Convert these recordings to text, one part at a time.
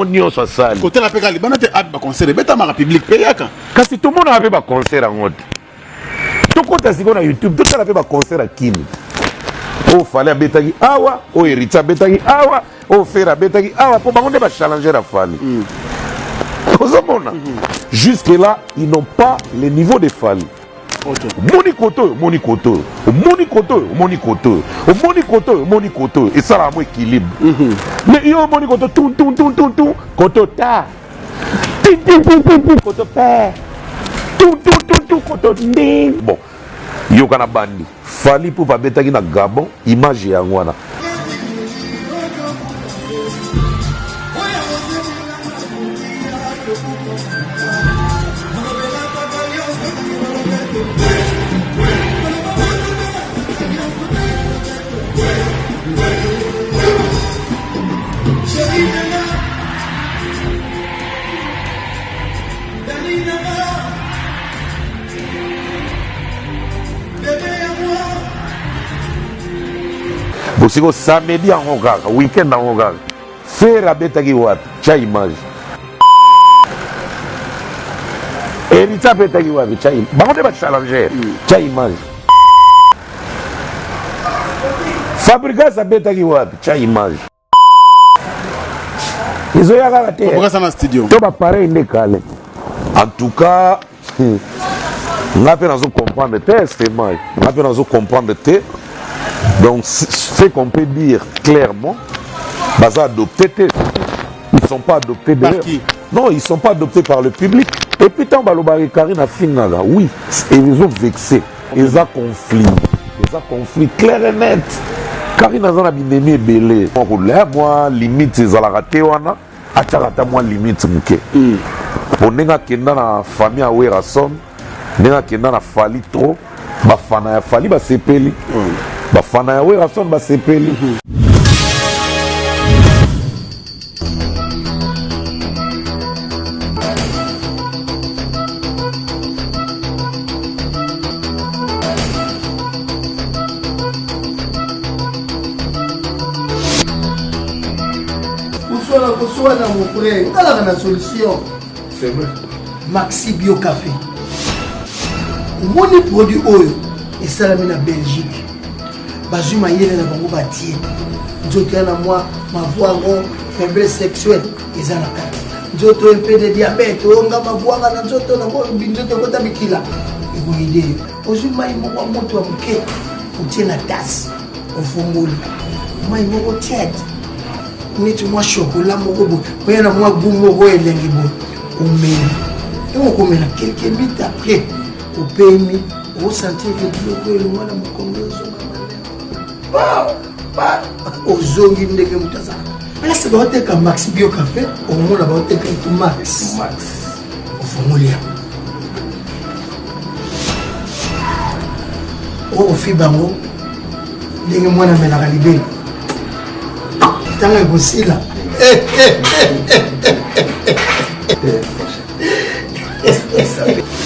Nyonso asali. Kotala mpe kaka libanda te, abe baconcert ebetamaka public mpe yaka. Kasi tomonaka mpe baconcert yango te. Tokɔta sikoyo na YouTube, totala mpe baconcert ya Kini oyo Fally abetaki awa, oyo Héritier abetaki awa, oyo Ferre abetaki awa, mpo bango nde bachallenger ya Fally. Ozomona, jusque là ils n'ont pas le niveau de Fally. Omoni kote oyo, omoni kote oyo, omoni kote oyo, omoni kote oyo, omoni kote oyo, omoni kote oyo, esalaka mo équilibre. Mais yo omoni kote tum tum tum tum tum, kote ta tim tim tim tim tim, kote pe tum tum tum tum, kote nding. Bon, yoka na bandi Fally mpo babetaki na Gabon, image yango wana. Bosiko samedi yango kaka, weekend yango kaka, Ferre abetaki wapi? Tya image. Héritier abetaki wapi? Tya. Bango nde bachallenger. Tya image. Fabregas abetaki wapi? Tya image. Ezoya kaka te. Fabregas na studio. To bapareil nde kale. En tout cas, nga mpe nazo comprendre te, Stemay. Nga mpe nazo comprendre te. Donc ce qu'on peut dire clairement, baza adopté te. Ils sont pas adoptés. Par qui? Non, ils sont pas adoptés par le public. Et puis tant balobaka Karine afingaka, oui, ezo vexé, eza conflit, eza conflit clair et net. Karine aza na binemi ebele, kolia mwa limite ezalaka te wana, atiaka ata mwa limite moke. Po ndenge akenda na famille ya Werrason, ndenge akenda na Fally trop, bafana ya Fally basepeli, bafana ya Werrason basepeli. Koswana, koswana, mon frère, otalaka na solution. C'est vrai. Maxi Bio Café, omoni produit oyo esalami na Belgique, bazwi mayele na bango, batie nzoto ya na mwa mavoiron, faiblesse sexuelle eza na kati nzoto, mpe de diabète oyo nga mavwaka na nzoto nango, nzoto ekota bikila ekoyede yo. Ozwi mai moko ya moto ya moke, otie na tasse, ofongoli mai moko tiède neti mwa chocolat moko boye, oya na mwa goût moko elengi boye, omeli. Ntango okomela, quelques minutes après opemi, osentir ke biloko elongwa na mokongo, ezonga malema, ozongi ndenge moto azalaka. Place baoteka Max Bio Café, okomona baoteka Etu Max. Ofongoli yango, okofi bango ndenge mwana amelaka libele. Ntango ekosila,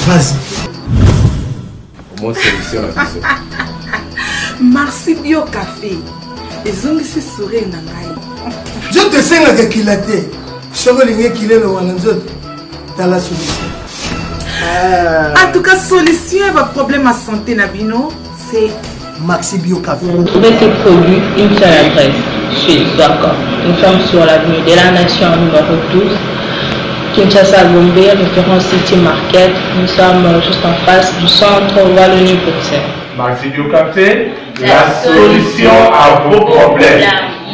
vas-y. Moi, solution na biso. Merci Bio Café. Ezongisi sourire na ngai. Nzoto esengaka ekila te. Soki olingi ekila elongwa na nzoto, tala solution. En tout cas, solution ya baproblème ya santé na bino, c'est Maxi Bio Café. Trouvez ces produits une seule adresse, chez Zwaka. Nous sommes sur l'avenue de la Nation numéro 12, Kinshasa Gombe, référence City Market. Nous sommes juste en face du centre Wallonie-Bruxelles. Maxi Bio Café, la solution à vos problèmes.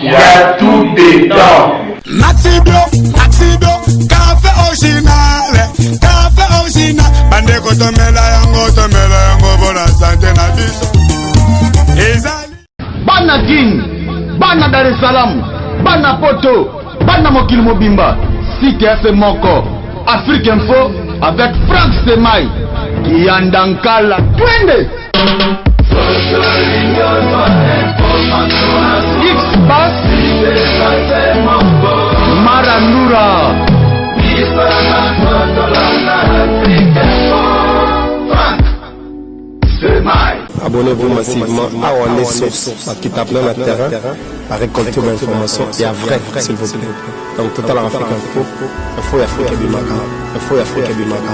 Il y a tout dedans. Maxi Bio, Maxi Bio, café original, café original. Bandeko, tomela yango, tomela yango bona santé na biso. Ezali. Bana Kin, bana Dar es Salaam, bana Poto, bana mokili mobimba, site F moko, Afrique Info avec Frank Semai, Kiyandankala, twende! X Bass, Marandura. Abonnez-vous massivement. Awa nde source. Bakita plein na terrain. Ba récolter ba information ya vrai, s'il vous plaît. Donc Total Afrique Info, info ya Afrique ebimaka, info ya Afrique ebimaka.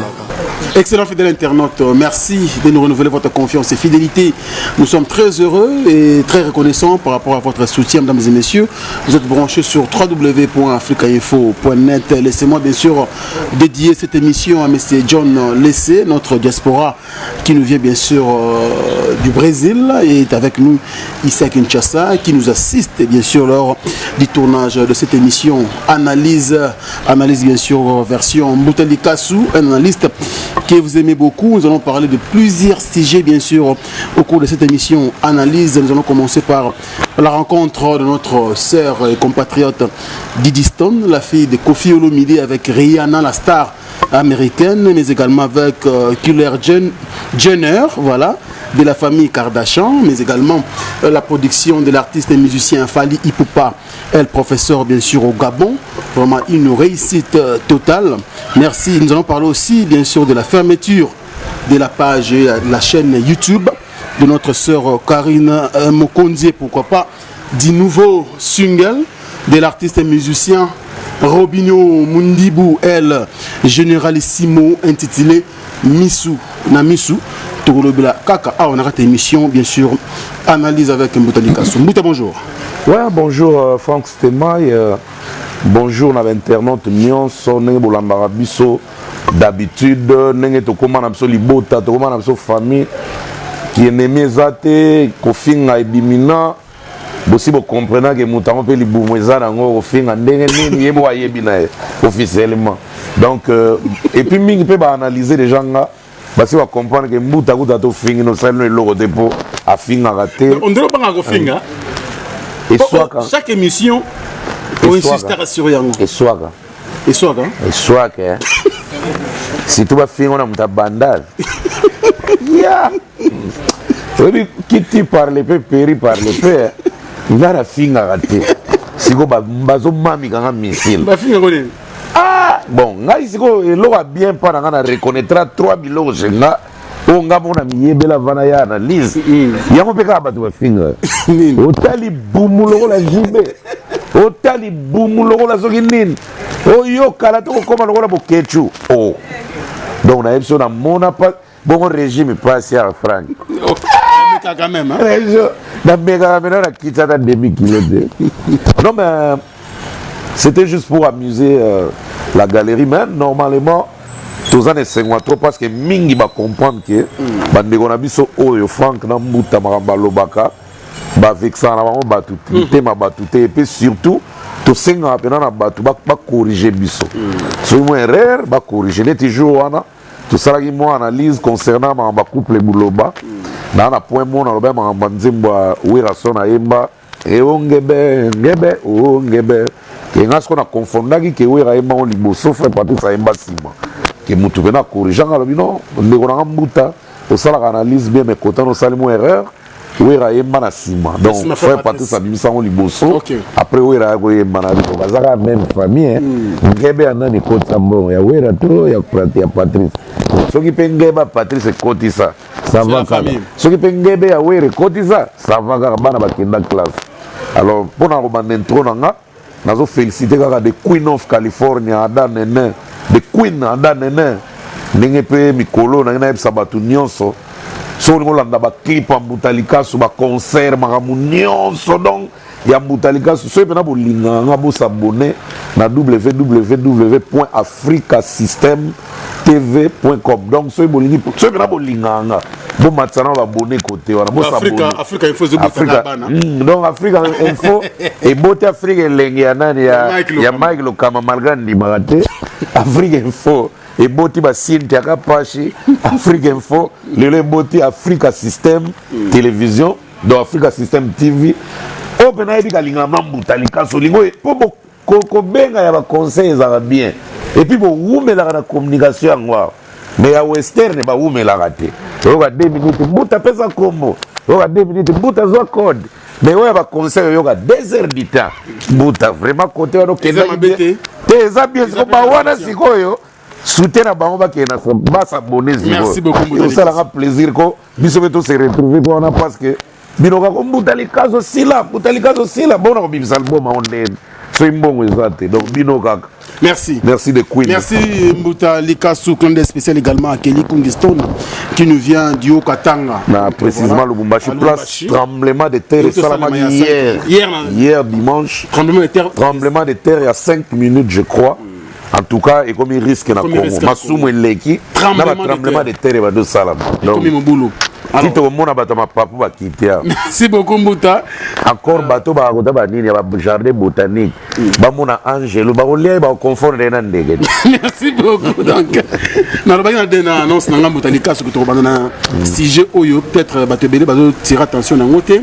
Excellent fidèle internaute, merci de nous renouveler votre confiance et fidélité. Nous sommes très heureux et très reconnaissants par rapport à votre soutien, mesdames et messieurs. Vous êtes branchés sur www.africainfo.net. Laissez-moi bien sûr dédier cette émission à M. John Lessé, notre diaspora qui nous vient bien sûr du Brésil et est avec nous ici à Kinshasa, qui nous assiste bien sûr lors du tournage de cette émission Analyse, analyse bien sûr version Mbuta Likasu, un analyste que vous aimez beaucoup. Nous allons parler de plusieurs sujets bien sûr au cours de cette émission Analyse. Nous allons commencer par la rencontre de notre sœur et compatriote Didi Stone, la fille de Koffi Olomide avec Rihanna, la star américaine, mais également avec Kylie Jenner, voilà, de la famille Kardashian, mais également la production de l'artiste et musicien Fally Ipupa, elle professeur bien sûr au Gabon. Vraiment une réussite totale. Merci. Nous allons parler aussi bien sûr de la fermeture de la page et de la chaîne YouTube de notre sœur Karine Mokonzi, pourquoi pas du nouveau single de l'artiste et musicien Robinho Mundibu, elle, Généralissimo, intitulé Misu na Misu. Tokolobela kaka awa na kati émission bien sûr Analyse avec Mbuta Likasu. Mbuta, bonjour. Ouais, bonjour Franck Stemay, bonjour na internaute nyonso ndenge bolandaka biso d'habitude, ndenge tokóma na biso libota, tokóma na biso famille, kiennemi eza te, kofinga ebimina bosi bocomprenake moto yango mpe libumu eza nango kofinga ndenge nini ye moko ayebi na ye officiellement. Donc et puis mingi mpe baanalyse déjà nga basi bacomprendre ke mbuta kuta tofingi nosali no eloko te mpo afingaka te. Ondenge obangaka kofinga. Eswaka. Chaque émission oinsistaka sur yango. Eswaka. Eswaka. Eswaka, surtout bafinga na moto abandage ya oyebi kiti parle mpe péri parle mpe nga nafingaka te. Sikoyo bazomamikanga missile. Bafingako nini? Ah bon, ngai sikoyo eloko ya bien mpa na ngai na reconnaîtra trois biloko chez nga oyo nga moko na miyebela vana ya analyse yango mpe kaka bato bafinga: otali bumu lokola jibe, otali bumu lokola soki nini, oyokala to kokóma lokola bokecu o. Donc nayebi so namona pa bongo régime pasi ya Frank. Quand même, hein? Namekaka mena nakiti ata demi kilo te. Non mais c'était juste pour amuser la galerie, mais normalement toza na esengo trop parce que mingi bacomprendre ke bandeko na biso oyo Frank na Mbuta makambo balobaka bavexaka na bango bato mitema bato te. Et puis surtout tosengaka mpena na bato bacorrige biso soki mwa erreur, bacorrige. Neti jour wana tosalaki mwa analyse concernant makambo ya couple Buloba naa na point mo naloba ya makambo ya nzembo ya Werason ayemba eongebe ngebe ongebe ke nga siko na confondaki ke Wera ayemba ngo liboso, frère Patrice ayemba nsima, ke motu mpena acorrigeanga, alobi: "Non, ndeko nanga Mbuta, osalaka analyse bien, mais kotana osali mo erreur, Wera ayemba na nsima." Donc frère Patrice abimisa yango liboso, après Wera aya koyemba na biso. Baza kaka même famille. Ngebe ya nani ekotisa mbongo, ya Wera to ya Patrice? Soki mpe ngebe ya Patrice ekotisa, ça va kaka. Soki mpe ngebe ya Wera ekotisa, ça va kaka. Bana bakenda classe. Alors mpona kobanda intro na nga, nazofélicité kaka the Queen of California, Ada Nene, the Queen Ada Nene. Ndenge mpe mikolo nange nayebisa bato nyonso, soki olingi olanda baclip ya Mbuta Likasu, baconcert, makambo nyonso donc ya Mbuta Likasu, soki mpena bolingaka nga, bosabone na www.africasystem tv.com. Donc soki bolingi, soki mpena bolingaka nga, bomatisa na babone kote wana. Donc Africa Info eboti Afrika elenge ya nani, ya Mike Lokama, malgré ndimaka te. Afrique Info eboti basinti yaka pashi. Afrique Info lelo eboti Africa System Télévision, donc Africa System TV. Oyo mpe nayebi kalingaka ma Mbuta Likaso olingo mpo kobenga ya baconseil ezalaka bien et puis bowumelaka na communication yango awa. Mais ya western bawumelaka te. Oyoka 2 minutes Mbuta apesa kombo, oyoka 2 minutes Mbuta azwa code, mais oyo ya baconseil oyoka 2 heures du temps. Mbuta vraiment côté wana okendaki te, eza bien. Siko bawana sikoyo Soutien na bango, bakende na basabone. Merci beaucoup, Mbuta. Osalaka plaisir ko biso mpe tose retrouve mpo wana, parce que bino kaka Mbuta Likaso sila, Mbuta Likaso sila, bona kobimisa album yango ndeni soki mbongo eza te. Donc bino kaka. Merci. Merci de Queen. Merci Mbuta Likasu, clin d'œil spécial également à Kelly Kungistone qui nous vient du Haut-Katanga. Na précisément, voilà. Lubumbashi, place tremblement de terre esalamaki hier. Hier, hier dimanche. Tremblement de terre. Tremblement de terre il y a 5 minutes, je crois. En tout cas, ekomi risque na Congo. Masumu eleki na ba tremblement de terre ebandi osalama. Ekomi mobulu. Ti tokomona bato ya mapapu bakiti awa. Merci beaucoup, Mbuta. Encore bato bakota banini ya bajardin botanique, bamona angelo, bakolia ye, bakoconfondre ye na ndeke. Merci beaucoup. Donc nalobaki na de na annonce na nga, Mbuta Likasu, tokobanda na sujet oyo peut-être bato ebele bazotire attention nango te,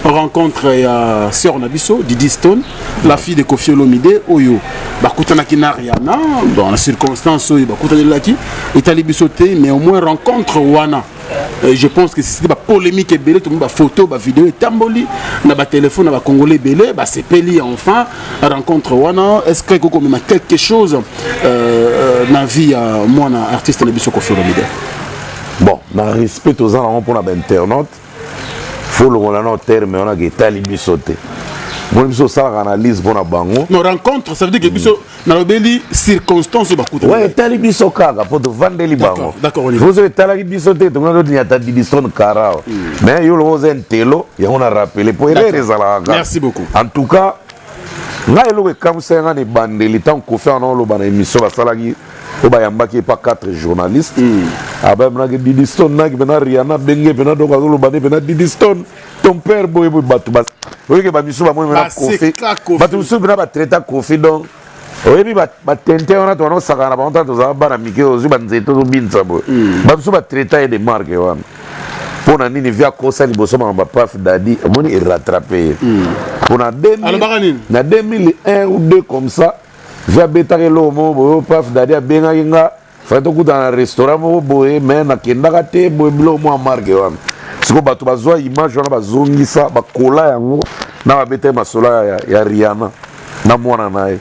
rencontre ya sœur na biso Didi Stone, la fille de Koffi Olomide, oyo bakutanaki na Rihanna. Bon, na circonstance oyo bakutanelaki etali biso te, mais au moins rencontre wana, je pense que c'était bapolémique ebele. Tomoni bafoto, bavideo etamboli na batelefone na bacongolais ebele, basepeli. Enfin, rencontre wana, est ce que ekoki komema quelque chose na vie ya mwana artiste na biso Koffi Olomide? Bon, na respect toza nango mpona bainternaute, fo longola na terme wana ke etali biso te. Moni biso osalaka analyse mpona bango. Non, rencontre, ça veut dire que biso nalobeli circonstance oyo bakutana. Ouais, etali biso kaka mpo tovandeli bango. D'accord. Ozo etalaki biso te, tongana todinyata Didistone Karao, mais yo longo oza intelo, yango na rappele mpo erreur ezalaka kaka. Merci beaucoup. En tout cas, ngai eloko ekamwisaki ngai na ebandeli, ntango Kofi wana oloba na émission basalaki oyo bayambaki epa 4 journalistes, abamonaki Didi Stone naki mpena Rihanna abenge mpena, donc azoloba nde mpena Didi Stone, ton père boye boye. Bato oyeke bamisu bamoni mpena Kofi, bato mosusu mpena batraita Kofi. Donc oyebi batente wana tobanda kosakana na bango tana tozala bana mike, ozwi banzete ozobinisa boye. Bamisu batraita ye de marque wana. Mpo na nini? Vi akosa liboso makambo ya Paf Dadi, omoni erattrape ye mpo na 2001 ou 2 comme ça. Vi abetaka eloko moko boye, Paf Dadi abengaki nga, fai tokutana na restaurant moko boye, mais nakendaka te boye, biloko mwa marque wana. Sikoyo bato bazwa image wana, bazongisa, bakola yango na babetaki masolo ya Rihanna na mwana na ye.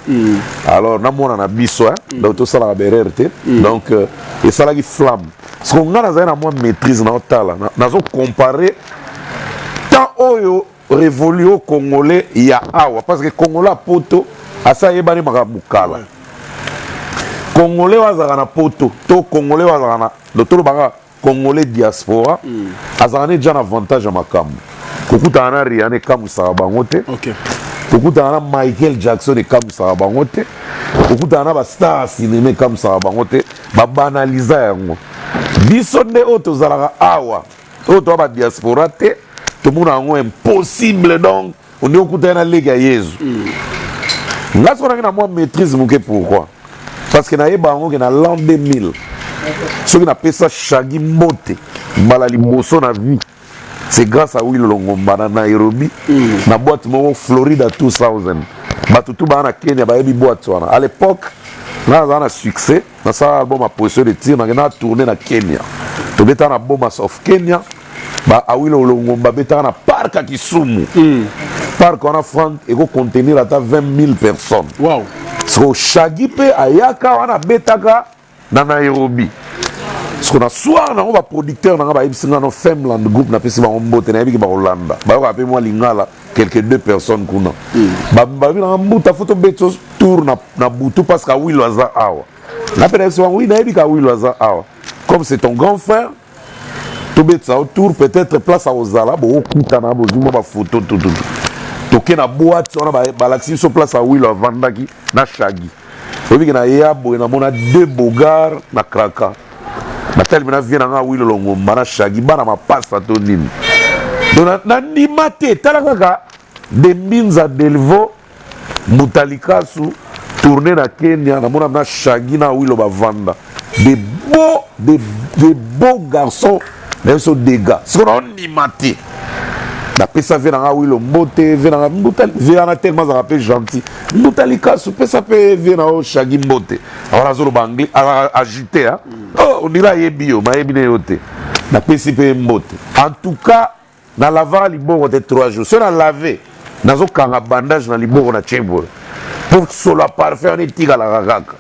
Alors na mwana na biso, hein? Donc tosalaka baerreur te. Donc esalaki flamme. Siko nga nazali na mwa maîtrise na otala, nazocompare temps oyo révolu au Congolais ya awa, parce que Congolais ya poto asa ayebani makambo kala. Congolais oyo azalaka na poto to Congolais oyo azalaka na, tolobaka Congolais diaspora, azalaka ne ja na avantage ya makambo. Kokutana na Rihanna ekamwisaka bango te. Kokutana na Michael Jackson ekamwisaka bango te. Kokutana na bastar ya cinéma ekamwisaka bango te. Babanaliza yango. Biso nde oyo tozalaka awa, oyo toza badiaspora te, tomona yango impossible. Donc onde okutani na leki ya Yezu. Nga soki naki na mwa maîtrise moke. Pourquoi? Parce que nayeba yango ke na l'an 2000, soki napesa Shagi mbote mbala liboso na vie, c'est grâce à Willo Longomba na Nairobi, na boîte moko Florida 2000. Bato tu baa na Kenya bayebi boîte wana. À l'époque nga nazala na succès, nasala album ya Position de Tir, nakenda na tourné na Kenya, tobetaka na Bomas of Kenya. Ba Awilo Longomba betaka na parc ya Kisumu. Parc wana, Frank, ekocontenir ata 20 000 personnes. Siko Shagi mpe ayaka wana, abetaka na Nairobi. Siko na soir nango, baproducteur nanga bayebisi nga no Femland Group, napesi bango mbote, nayebiki bakolanda, bayokaka mpe mwa lingala, quelque deux personnes kuna. Babi nanga: "Mbuta, fo tobeti tour na butu parce que Awilo aza awa." Nga mpe nayebisi bango: "Oui, nayebi ka Awilo aza awa, comme c'est ton grand frère, tobetisa yo tour, peut-être place akozala, bokokutana, bozwi mwa bafoto." Tututu toke na boîte wana, balakisi biso place Awilo avandaki na Shagi. Oyebiki na ya boye, namona deux bogar na kraka, batali mpena vie na nga Awilo Longomba na Shagi, bana mapasa to nini. Donc nandima te. Tala kaka de Mbinza Delvo, Mutalikasu tourné na Kenya, namona na Shagi na Awilo bavanda, des beaux garçons na biso dégâts. Sikoyo naondima te, napesa vie nanga Awilo mbote, vie nanga Mbuta, vie wana tellement azalaka mpe gentil. "Mbuta Likasu, pesa mpe vie na yo Shagi mbote." Wana azoloba anglais, azalaka agité, hein? Oh, ondira ayebi yo, mayebi na yo te. Napesi mpe mbote. En tout cas, nalavaka liboko te 3 jours. So nalave, nazokanga bandage na liboko na tie boye mpo solo ya parfum wana etikalaka kaka.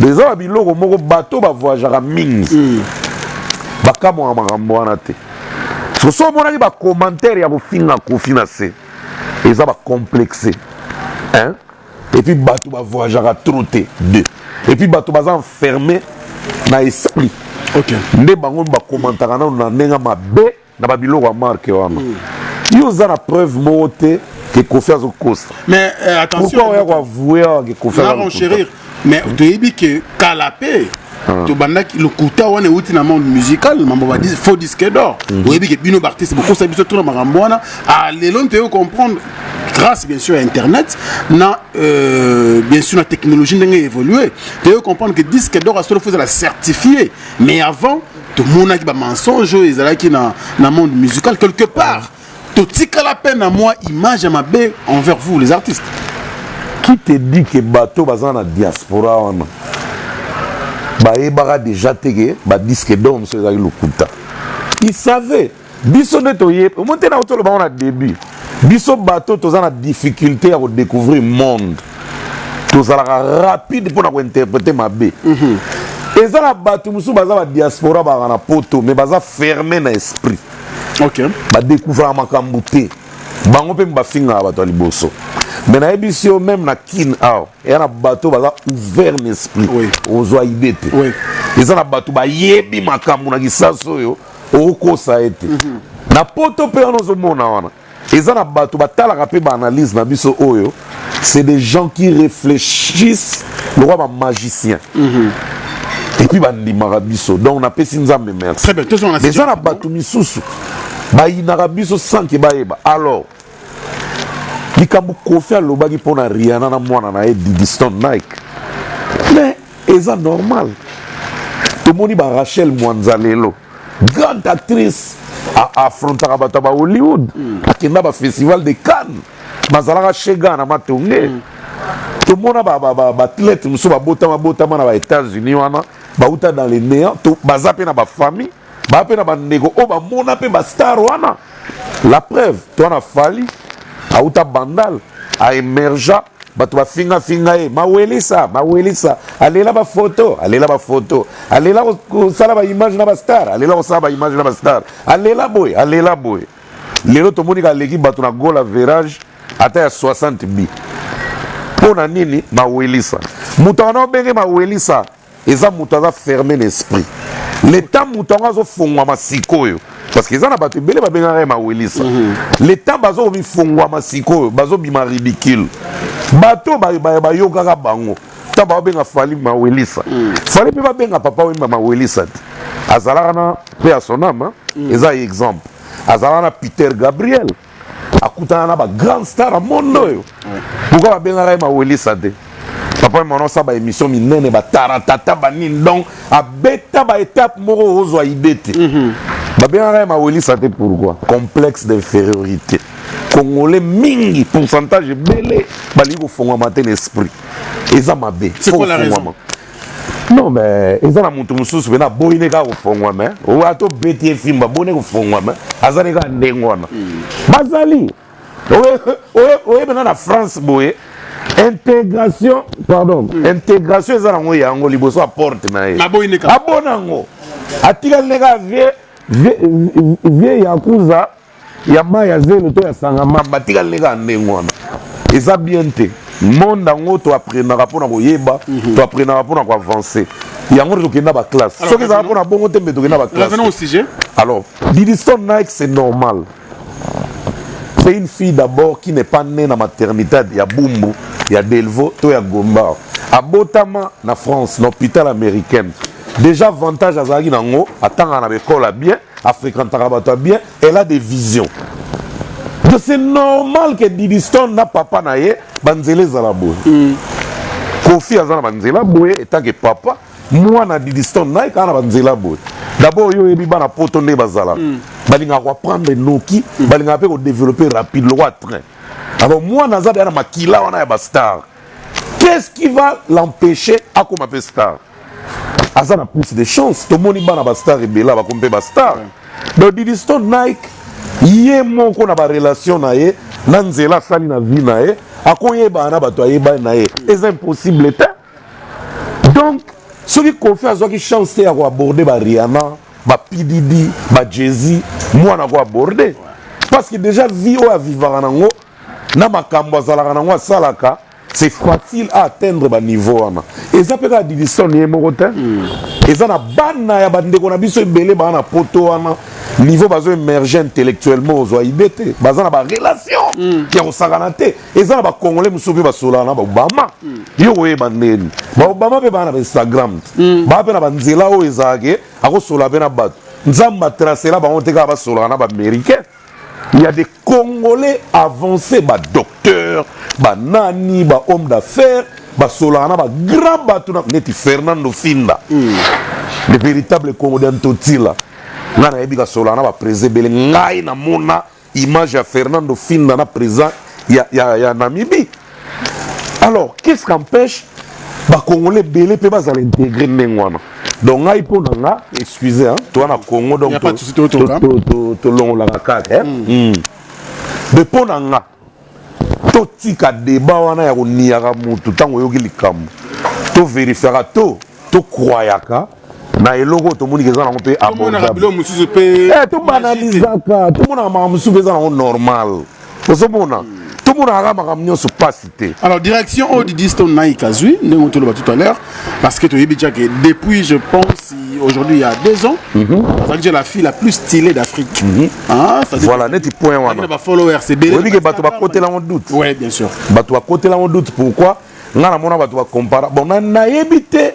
Eza ba biloko moko bato bavoyageaka mingi bakamwaka makambo wana te. So omonaki bacommentaire ya kofinga Kofi na se, eza bacomplexe, hein? Et puis bato bavoyageaka trop te, deux, et puis bato baza enfermé na esprit. Nde bango bakomantaka nano na ndenge mabe na babiloko ya marke wana. Yo oza na preuve moko te ke Kofi azokosa. Mais attention. Pourquoi oya koavouer awa ke Kofi aza renchérir? Mais toyebi ke kala mpe tobandaki lokuta wana euti na monde musical, mambo ba faux disque d'or. Oyebi ke bino baartiste bokosa biso to na makambo wana. Lelo toyei comprendre grâce bien sûr à internet na bien sûr na technologie ndenge évolué, toyei comprendre que disque d'or asolo fo ezala certifié. Mais avant, tomonaki bamensonge oyo ezalaki na monde musical. Quelque part totikala mpe na mwa image ya mabe envers vous les artistes. Qui te dit que bato baza na diaspora wana bayebaka déjà te ke badisque d'or mosusu ezalaki lokuta? Il savait. Biso nde toyebi omoi te na kotoloba ngo na début. Biso bato toza na difficulté ya kodécouvrir monde, tozalaka rapide mpona kointerpréter mabe. Eza na bato mosusu baza badiaspora, bazalaka na poto, mais baza fermé na esprit. Badécouvraka makambo te. Bango mpe bafingaka bato ya liboso. Mais nayebisi yo, même na Kine awa, eya na bato baza ouvert na esprit. Ozwa idée te. Eza na bato bayebi makambo na kisasa oyo okokosa ye te. Na poto mpe wana ozomona wana, eza na bato batalaka mpe baanalyse na biso oyo. C'est des gens qui réfléchissent lokola bamagicien et puis bandimaka biso. Donc napesi Nzambe merci. Eza na bato misusu bayinaka biso sans ke bayeba. Alors likambo Kofi alobaki mpo na Rihanna na mwana na ye Didi Stone Nike, mais eza normal. Tomoni ba Rachel Mwanza lelo, grande actrice, affrontaka bato ya bahollywood, akenda bafestival de Cannes, bazalaka shega na matonge. Tomona baathlète mosusu babotama botama na baÉtats-Unis wana, bauta dans le néant, baza mpe na bafamille, baa mpe na bandeko oyo bamona mpe bastar wana. La preuve, to wana Fally auta Bandal, aémergea, bato bafingafinga ye mawelisa mawelisa, alela bafoto, alela bafoto, alela kosala baimage na bastar, alela kosala baimage na bastar, alela boye, alela boye. Lelo tomoni kaleki bato na goal average ata ya 60 bi. Mpo na nini mawelisa? Moto wana obenge mawelisa eza moto aza fermé na esprit. Le temps moto yango azofungwama sikoyo, parce que eza na bato ebele babengaka ye mawelisa, le temps bazomifungwama sikoyo, bazobima ridicule. Bato bayokaka bango ntango baobenga Fally mawelisa. Fally mpe babenga Papa Wemba mawelisa te. Azalaka na mpe ya son âme, eza exemple, azalaka na Peter Gabriel, akutana na bagrand star ya monde oyo. Pourquoi babengaka ye mawelisa te? Papa Wemba osala baémission minene, bataratata banini, donc abeta baétape moko ozwa idée te. Babengaka ye mawelisa te pourquoi? Complexe d'infériorité. Congolais mingi, pourcentage ebele, balingi kofongwama te na esprit. Eza mabe. Non, mais eza na moto mosusu mpe naboyi ne kaka kofongwama. Ata obeti ye fimbo, aboyi ne kofongwama, aza ne kaka ndenge wana. Bazali oyebena na France boye, intégration, pardon, intégration eza nango yango liboso ya porte na ye, abona yango, atikali ne kaka vie yakuza ya mai ya zelo to ya sanga mamba, atikali ne kaka ndenge wana. Eza bien te. Monde yango toapprenaka mpona koyeba, toapprenaka mpona koavancer. Yango tokenda baclasse. Soki ezala mpona bongo te, mbe tokenda baclasse. Alors Didi Stone Nike, c'est normal. C'est une fille d'abord qui n'est pas née na maternité ya Bumbu, ya Delvaux to ya Gomba. Abotama na France, na hôpital américaine. Déjà avantage azalaki nango, atangaka na baekole ya bien, afréquentaka bato ya bien, elle a des visions. Donc c'est normal que Didi Stone na papa na ye banzela ezala boye. Kofi aza na banzela boye etanke papa, mwana Didi Stone na ye kaka na banzela boye. D'abord yo oyebi bana poto nde bazalaka, balingaka koapprendre noki, balingaka mpe kodévelopper rapide lokola train. Alors mwana aza deya na makila wana ya bastar. Qu'est-ce qui va l'empêcher akoma mpe star? Aza na plus de chance. Tomoni bana bastar ebele bakomi mpe bastar. Donc Didi Stone Nike ye moko na barelation na ye, na nzela asali na vie na ye, akoyebana na bato ayebani na ye, eza impossible te. Donc soki Koffi azwaki chance te ya koaborde ba Rihanna, ba P Diddy, ba Jay-Z, mwana ako aborde parce que déjà vie oyo avivaka nango na makambo azalaka nango asalaka, c'est facile à atteindre ba niveau wana. Eza mpe kaka Didi Stone ye moko te, eza na bana ya bandeko na biso ebele baa na poto wana, niveau bazo émerger intellectuellement, ozwa ibe te, baza na barelation ya kosakana te. Eza na bacongolais mosusu mpe basolaka na baobama. Yo koyeba ndeni baobama mpe baa na bainstagram te, baa mpe na banzela oyo ezalaka akosola mpe na bato. Nzambe atracela bango te kaka basolaka na baaméricain. Il y a des Congolais avancés, ba docteurs, ba nani, ba hommes d'affaires, ba solana, ba grand bato neti Fernando Finda, le véritable Congolais Ntotila. Nga nayebi kasolana ba président ebele. Ngai namona image ya Fernando Finda na président ya Namibie. Alors qu'est-ce qu'empêche bacongolais ebele mpe bazala intégré ndenge wana? Donc ngai, mpo na nga, excusez, hein, toa na Congo, donc tolongolaka kaka. Mais mpo na nga, totika débat wana ya koniaka mutu. Ntango oyoki likambo, tovérifiaka, to tocroyaka na eloko oyo tomoniki eza nango mpe abordable. Tobanalizaka, tomonaka makambo mosusu mpe eza nango normal. Ozomona, tomonaka makambo nyonso pasi te. Alors, direction oyo Didi Stone naika azwi, ndenge toloba tout à l'heure, parce que toyebi déjà que depuis, je pense, aujourd'hui il y a 2 ans, azalaki déjà la fille la plus stylée d'Afrique. Voilà, neti point wana. Bafollowers ebele. Oyebi ke bato bakotelango doute. Ouais, bien sûr. Bato bakotelango doute. Pourquoi? Nga namona bato bacompara. Bon, nayebi te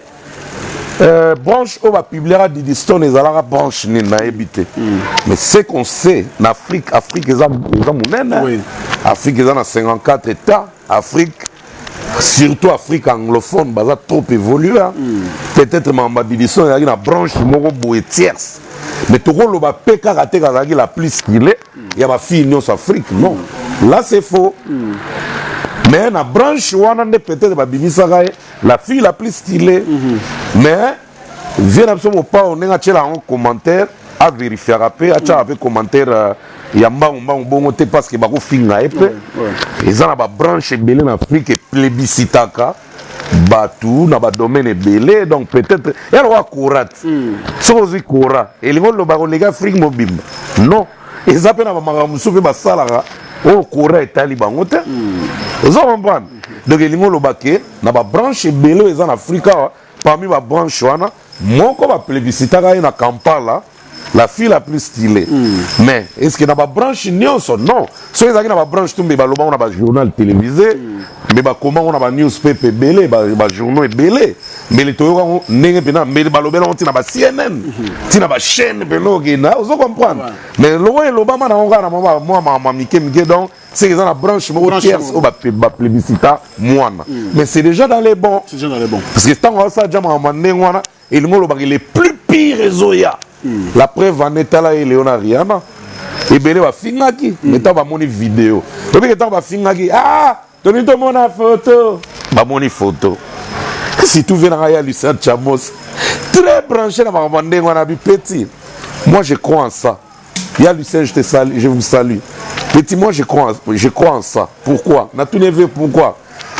branche oyo bapubliaka Didi Stone ezalaka branche nini, nayebi te. Mais ce qu'on sait na Afrique, Afrique eza monene. Afrique eza na 54 états. Afrique, surtout Afrique anglophone, baza trop évolué, hein. Peut-être makambo ya Didi Stone ezalaki na branche moko boye tierce, mais tokoloba mpe kaka te kazalaki la plus stylée ya bafille nyonso Afrique. Non, là c'est faux. Mais na branche wana nde peut-être babimisaka ye la fille la plus stylée. Mais vie na biso mopao, ndenge atiela yango commentaire, avérifiaka mpe, atiaka mpe commentaire ya mbangu mbangu bongo te, parce que bakofinga ye mpe. Eza na babranche ebele na Afrique eplébiscitaka bato na badomaine ebele. Donc peut-être ya lokola kora te. Soki ozwi kora, elingi oloba koleka Afrique mobimba? Non. Eza mpe na bamakambo mosusu mpe basalaka oyo kora etali bango te. Oza comprendre? Donc elingi oloba ke na babranche ebele oyo eza na Afrique awa, parmi babranche wana moko baplébiscitaka ye na Kampala la fille la plus stylée. Mais est ce que na babranche nyonso? Non. Soki ezalaki na babranche tu, mbe balobango na bajournal télévisé, mbe bakomango na banewspaper ebele, bajournaux ebele, mbele toyokango ndenge mpena, mbele balobelango ntina ba CNN, ntina bachaîne mpena okenda. Ozo comprendre? Mais loko elobama nango kaka na mwa makambo mike mike. Donc c'est que eza na branche moko tierce oyo baplébiscita mwana. Mais c'est déjà dans les bons, C'est déjà dans les bons. Parce que ntango asala ja makambo ndenge wana, elingi olobaki les plus pire ezoya. La preuve en etala ye Leo na Rihanna, ebele bafingaki. Mais ntango bamoni video, obike ntango bafingaki: "Ah, tolingi tomona photo." Bamoni photo. Surtout vie nanga ya Lucien Chamos, très branché na makambo ya ndenge wana. Bi petit, moi je crois en ça. Ya Lucien, je te salue, je vous salue. Petit, moi je crois en ça. Pourquoi? Natuni ve pourquoi.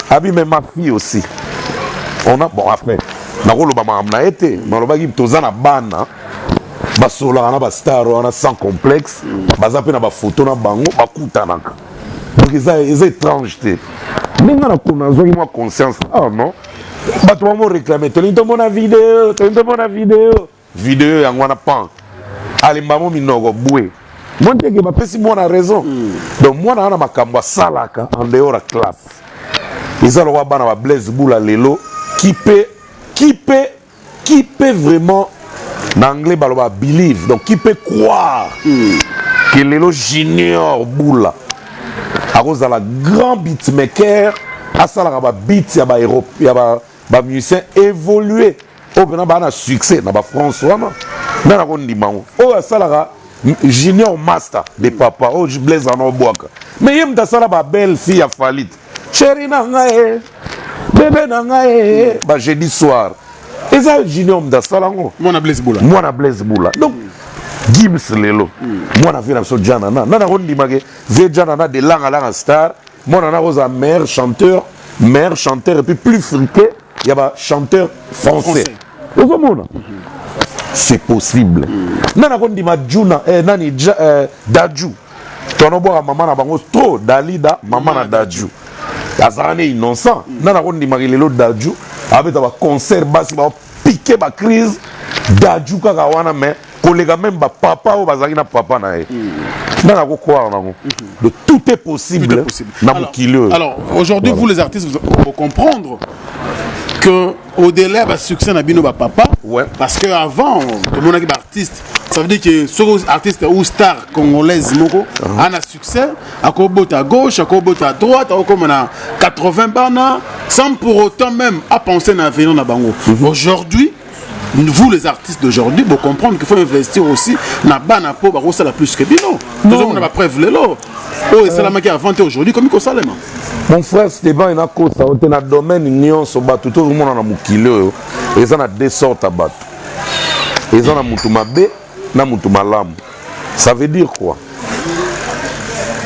Abi mais ma fille aussi, on a, bon, après nakoloba makambo na ye te. Nalobaki toza na bana basolaka na bastar wana sans complexe, baza mpe na bafoto na bango bakutanaka. Donc eza étrange te. Ndenge nazwaki mwa conscience, ah non, bato bamo réclame: "Tolingi tomona video, tolingi tomona video." Video yango wana, pan alemba mo minoko bwe mo ndenge bapesi mwana raison. Donc mwana wana, makambo asalaka en dehors ya classe eza lokola bana ba Blaise Bula lelo. Qui peut vraiment, na anglais baloba believe, donc qui peut croire que lelo Junior Bula akozala grand beatmaker, asalaka babeat ya bamusicien évolué oyo mpena baa na succès na bafrance wana? Nde nakondima yango oyo asalaka Junior Master de papa oyo Blaise ana obwaka. Mais ye moto asala babelle fille ya Fally te, chéri na ngai, bébé na ngai, bajeudi soir, eza Junior moto asala yango. Mwana Blaise Bula. Mwana Blaise Bula. Donc Gims lelo, mwana vie na biso Janana, nani akondimake vie Janana de Langa Langa Star, mwana na kozala meilleur chanteur, meilleur chanteur et puis plus friqué? ya bachanteur français. Ozomona, c'est possible. Nani akondima Juna, eh, nani ja, eh, Daju tonobwaka mama na bango trop, Dalida mama na Daju azalaka ne innocent. Nani akondimaka lelo Daju abeta baconcert, basi bapike bacrise, Daju kaka wana, mais koleka même bapapa oyo bazalaki na papa na ye, nani akocroire nango? De tout est possible, Tout est possible. Na mokili oyo. Alors, aujourd'hui, vous les artistes, vous faut comprendre que au-delà du succès na bino ba papa, parce que avant, tout le monde qui artiste, ça veut dire que ce artiste ou star congolaise moko a un succès, akobota à gauche, akobota à droite, comme on a 80 bana, sans pour autant même à penser na avenir na bango. Aujourd'hui, vous les artistes d'aujourd'hui, vous comprendre qu'il faut investir aussi na bana po bakosala plus que bino. Tozomona ba preuve lelo. Oyo esalamaki avant te, aujourd'hui komi kosalema. Mon frère Steban, enakosa o te. Na domaine nyonso, bato tozomona na mokili oyo, eza na deux sortes ya bato: eza na mutu mabe na mutu malamu. Ça veut dire quoi?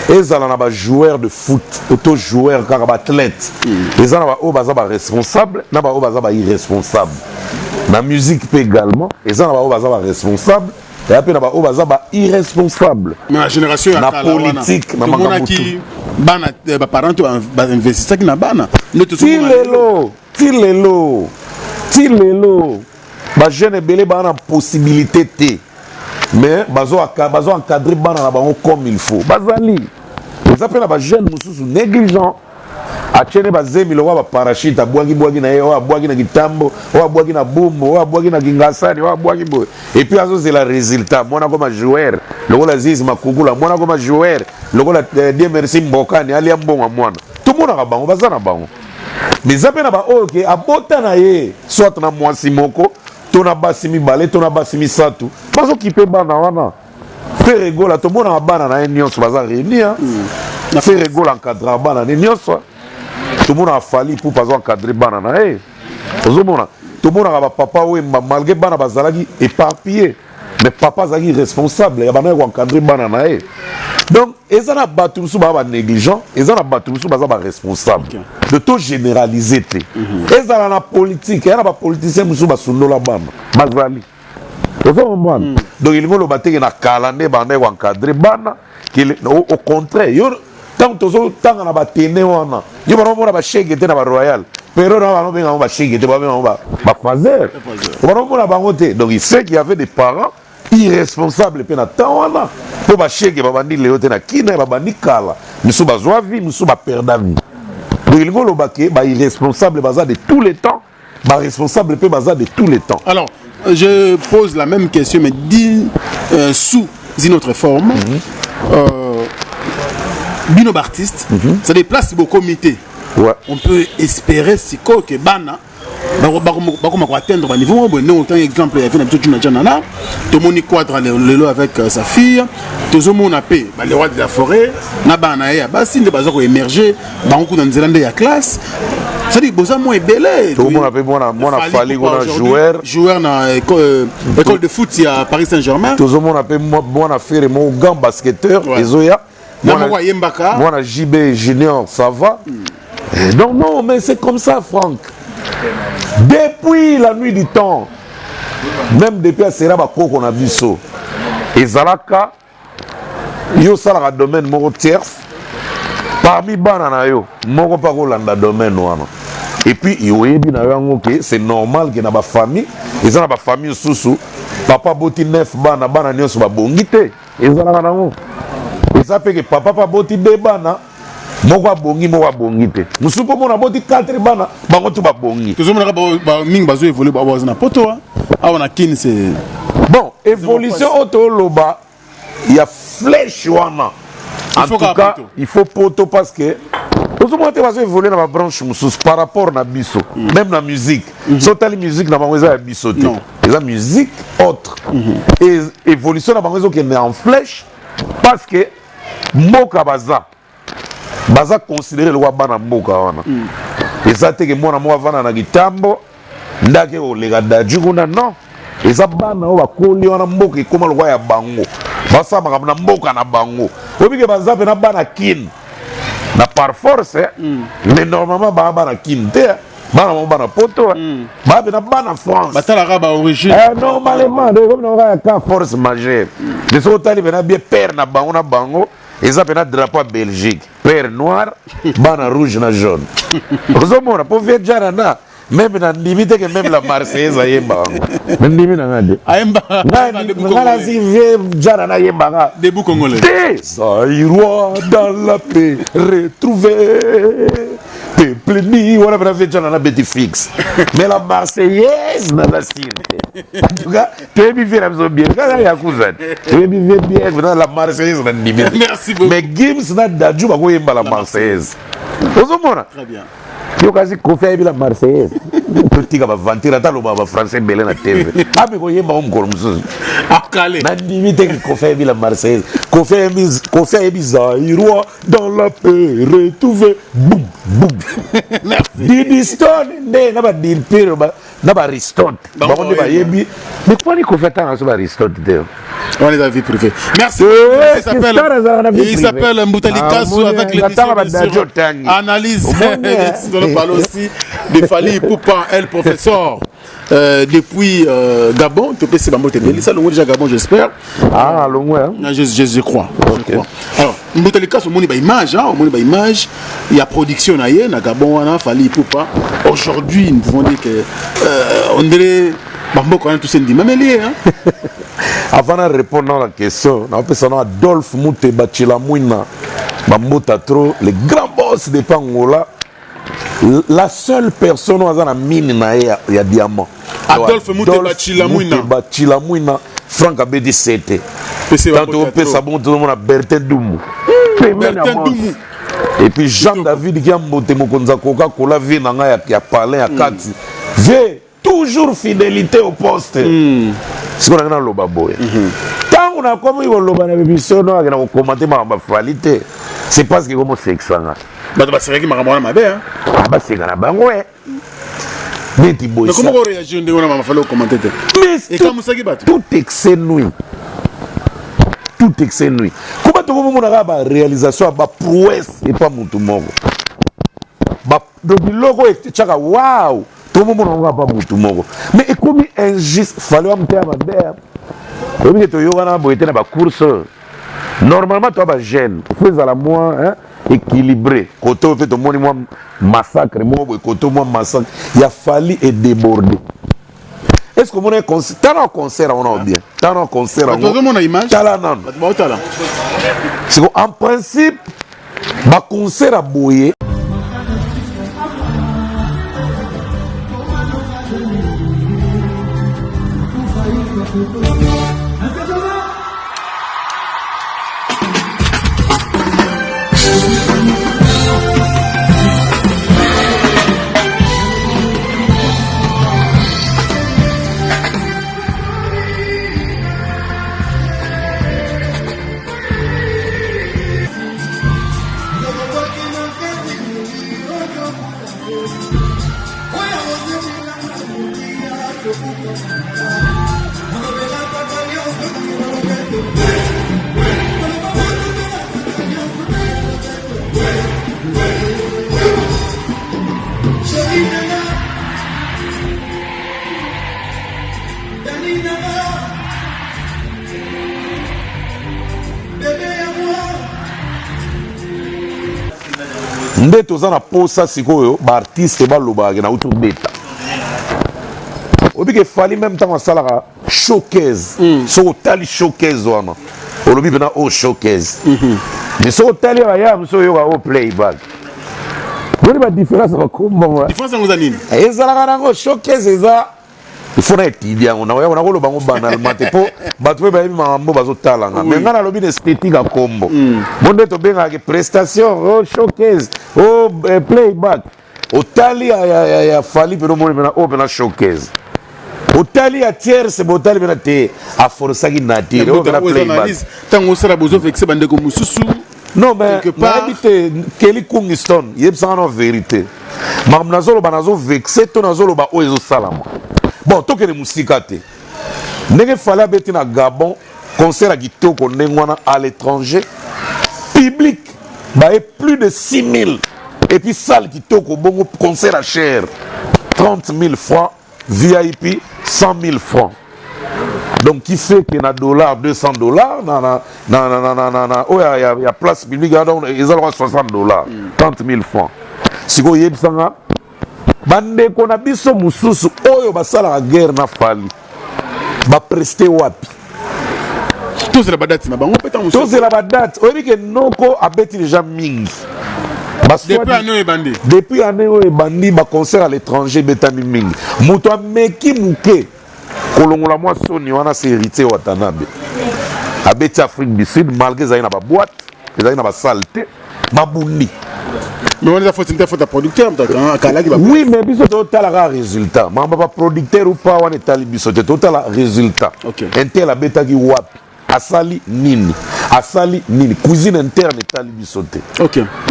Ezala na bajoueur de foot, oto joueur kaka, baathlète, eza na baoyo baza baresponsable na baoyo baza bairresponsable. Na musique mpe également, eza na baoyo baza baresponsable, eya mpe na baoyo baza bairresponsable. Mais la génération ya na kala wana, politique, na makambo. Tomonaki bana, baparent to bainvestisaki na bana nde ti tozomona. Lelo, ti lelo, ti lelo, bajeune ebele baa na possibilité te, mais bazo encadre bana na bango comme il faut. Bazali, eza mpe na bajeune mosusu négligent, atiene bazemi lokwa baparachute, abwaki-bwaki na ye, oyo abwaki na Kitambo, oyo abwaki na Bumbu, oyo abwaki na Kingasani, oyo abwaki boye, et puis azozela résultat. Mwana koma joueur lokola Zizi Makukula, mwana koma joueur lokola Dieu merci Mbokani, alia mbongo ya mwana. Tomonaka bango, baza na bango. Mais eza mpe na baoyo ke abota na ye soit na mwasi moko to na basi mibale to na basi misato, bazokipe bana wana. Ferre Gola, tomonaka bana na ye nyonso baza réuni. Ferre Gola encadraka bana ne nyonso. Tomonaka Fally Ipupa azo encadre bana na ye. Ozomona, tomonaka bapapa Wemba, malgré bana bazalaki éparpillé, mais papa azalaki responsable ya bana ye koencadre bana na ye. Donc eza na bato mosusu baza banégligent, eza na bato mosusu baza baresponsable. De to généraliser te. Ezala na politique, eya na bapoliticien mosusu basundola bana, bazali. Ozo comprendre? Donc elingi oloba teke na kala nde banda koencadre bana. Au contraire, yo ntango tozotanga na batene wana, yo bana omona bashege te na baroyal pero na bana obenga bango bashege te, babenga bango bafaser, bana omona bango te. Donc il sait qu'il y avait des parents irresponsables mpe na temps wana, mpo bashege babandi lelo te na kina, babandi kala. Misusu bazwa vie, misusu baperda vie. Donc elingi oloba ke bairresponsable baza de tous les temps, baresponsable mpe baza de tous les temps. Alors, je pose la même question, mais dit sous une autre forme. Bino artiste, ça déplace beaucoup comité. On peut espérer siko que bana bakoma koatteindre baniveau moko boye. Ndenge otangi exemple ya vie na biso Juna Janana, tomoni Quadra lelo avec sa fille, tozomona mpe bale roi de la forêt na bana na ye ya basi nde baza koémerge bango kuna nzela nde ya classe, c'est-à-dire boza mwa ebele. Tokomona mpe mwana Fally kuna joueur. Joueur na école de foot ya Paris Saint-Germain. Tozomona mpe mwana Ferre moko, grand basketteur, ezoya. Na moko ayembaka. Mwana JB Junior, ça va. Donc non, mais c'est comme ça, Franck, depuis la nuit du temps, même depuis asera bakoko na biso, ezalaka yo osalaka domaine moko tierce, parmi bana na yo moko mpa kolanda domaine wana. Et puis oyebi na yo yango ke c'est normal ke na bafamille, eza na bafamille mosusu, papa aboti 9 bana, bana nyonso babongi te, ezalaka nango. Eza mpe ke papa mpe aboti de bana, moko abongi, moko abongi te. Mosusu mpo mona aboti 4 bana, bango tu babongi. Tozomonaka mingi bazo évolue, baza na poto, awa na Kini c'est Bon, évolution oyo toloba ya flèche wana, en tout cas il faut poto, parce que ozomona te, bazo évolue na babranche mosusu par rapport na biso. Même na musique, so otali musique na bango, eza ya biso te, eza musique autre. Et évolution na bango ezokende en flèche, parce que mboka baza considéré lokwa bana mboka wana. Eza te ke mwana moko avanda na Kitambo ndake koleka Daju kuna, non. Eza bana oyo bakoli wana, mboka ekóma lokwa ya bango, basala makambo na mboka na bango. Oyebi ke baza mpe na bana Kine na par force, mais normalement baa bana Kine te. Bana bango bana poto, ba pena bana France. Batalaka ba origine. Eh, normalement, donc comme na ka force majeure. Mais soki otali pena bien père na bango na bango eza pena drapeau ya Belgique. Père noir, bana rouge na jaune. Ozomona po vieux Djanana même na ndimi te ke même la Marseillaise ayembaka yango. Na ndimi na nga te. Ayembaka. Nga nazi vieux Djanana ayembaka. Debout congolais. Te Zaïrois dans la paix retrouvé. Peuple ni wana pena vieux Djanana beti fixe. Mais la Marseillaise naza sûr te. En tout cas, toyebi vieux na biso bien. Kaka yakuza. Toyebi vieux bien pena la Marseillaise na ndimi te. Merci beaucoup. Mais Gims na Dadju bakoyemba la Marseillaise. Ozomona? Très bien. Yo kasi Koffi ayebi la Marseillaise. Totika ba venture ata loba ba français ebele na TV. Ape koyemba ngo mokolo mosusu. Akale. Na ndimi te que Koffi ayebi la Marseillaise. Koffi ayebi Koffi ayebi Zaïrois dans la paix retrouvé boum boum. Merci. Didi Stone nde na ba Dilpiro ba na ba Aristote. Bango nde bayebi. Mais pourquoi ni Koffi atanga so ba Aristote te? On est dans la vie privée. Merci. Eh, Il s'appelle, il s'appelle Mbuta Likasu avec l'émission bien sûr, Analyse. Nous allons parler aussi de Fally Ipupa, el professeur. Depuis Gabon, tu peux se ça déjà Gabon, j'espère. Ah, longwe, hein? Je crois. Je crois. Alors, Mbuta Likasu, on a image, hein, on a image. Il y a production na ye, na Gabon, on a Fally Ipupa. Aujourd'hui, nous pouvons dire que on dirait Bambo quand même tout ça dit même lié, hein. Avant de répondre à la question, on appelle ça Adolphe Mouteba Chilamwina, Bambota trop, le grand boss de Pangola, la seule personne où a la mine na ye ya diamant. Adolphe Mouteba Chilamwina. Mouteba Chilamwina, Franck Abedi Sete. Tant on peut ça bon tout le monde a Bertin Doumou. Bertin Doumou. Et puis Jean-David qui a monté Mokonza Coca Cola vie na nga ya palais ya kati. Vie toujours fidélité au poste. Sikoyo nanga naloba boye. Tango nakomi koloba na biso no akenda kokomante makambo ya Fally te. C'est parce que komo sekisanga. Bato basekaki makambo wana mabe, hein? Ah, baseka na bango, eh. Neti boye. Mais comment on réagit ndenge wana mama Fally okomante te? Mais ekamusaki bato. Tout excès nuit. Tout excès nuit. Comment tokomonaka ba réalisation ba prouesse et pas mutu moko. Ba do biloko etiaka wow. Tokomona ngo pa mutu moko. Mais ekomi injuste, Fally wa mteya mabe. Oyebi ke toyokana boye te na ba course. Normalement toi ba jeune, faut ezala moi hein, équilibré. Koto pe tomoni moi massacre moko boye koto moi massacre. Ya Fally est débordé. Est-ce que mon concert, t'as un concert on a bien. T'as un concert on. Bato mona image. Tala non. Bato ba tala. C'est en principe ba concert à boye. Nde toza na posa sikoyo ba artiste balobaka ke nauti obeta. Oyebi ke Fally même ntango asalaka showcase, soki otali showcase wana olobi mpena oyo showcase, mais soki otali ya baya mosusu oyoka oyo playback. Boni ba différence ya bakombo Différence yango eza nini? Ezalaka nango showcase eza il faut na étudier yango na na koloba ngo banalement te po bato mpe bayebi makambo bazotala nga. Mais nga nalobi na esthétique ya kombo. Bo nde tobengaka ke prestation, oh showcase, oh playback. Otali ya Fally mpe nomoni mpena oyo mpena showcase. Otali ya tierce, botali mpena te aforsaki nature oyo mpena playback. Ntango osala bozo vexe bandeko mosusu. Non, mais nayebi te Kelly Kungiston yebisanga na vérité. Makambo nazoloba nazo vexe to nazoloba oyo ezosalama. Bon, tokende mosika te. Ndenge Fally abeti na Gabon, concert ya kitoko ndenge wana à l'étranger, public baye plus de 6000 et puis salle kitoko bongo concert à cher. 30 000 francs, VIP 100 000 francs. Donc qui fait que na dollar 200 $ na na na na na na na na oyo ya place publique, donc eza lokola 60 $, 30 000 francs. Sikoyo oyebisanga, bandeko na biso mosusu oyo basalaka guerre na Fally baprester wapi? Tozela badate na bango mpe ntango mosusu. Tozela badate. Oyebi ke noko abeti déjà mingi. Depuis année oyo ebandi. Depuis année oyo ebandi, baconcert à l'étranger ebetami mingi. Moto ameki moke kolongola mwa soni wana, c'est Héritier Watanabe. Abeti Afrique du Sud, malgré ezali na baboîte, ezali na basalle te, babundi. Mais wana eza faute te, faute ya producteur moto akalaki. Oui, mais biso totala kaka résultat. Makambo baproducteur upa wana etali biso te, totala résultat. Intel abetaki wapi, asali nini, asali nini, cuisine interne etali biso te.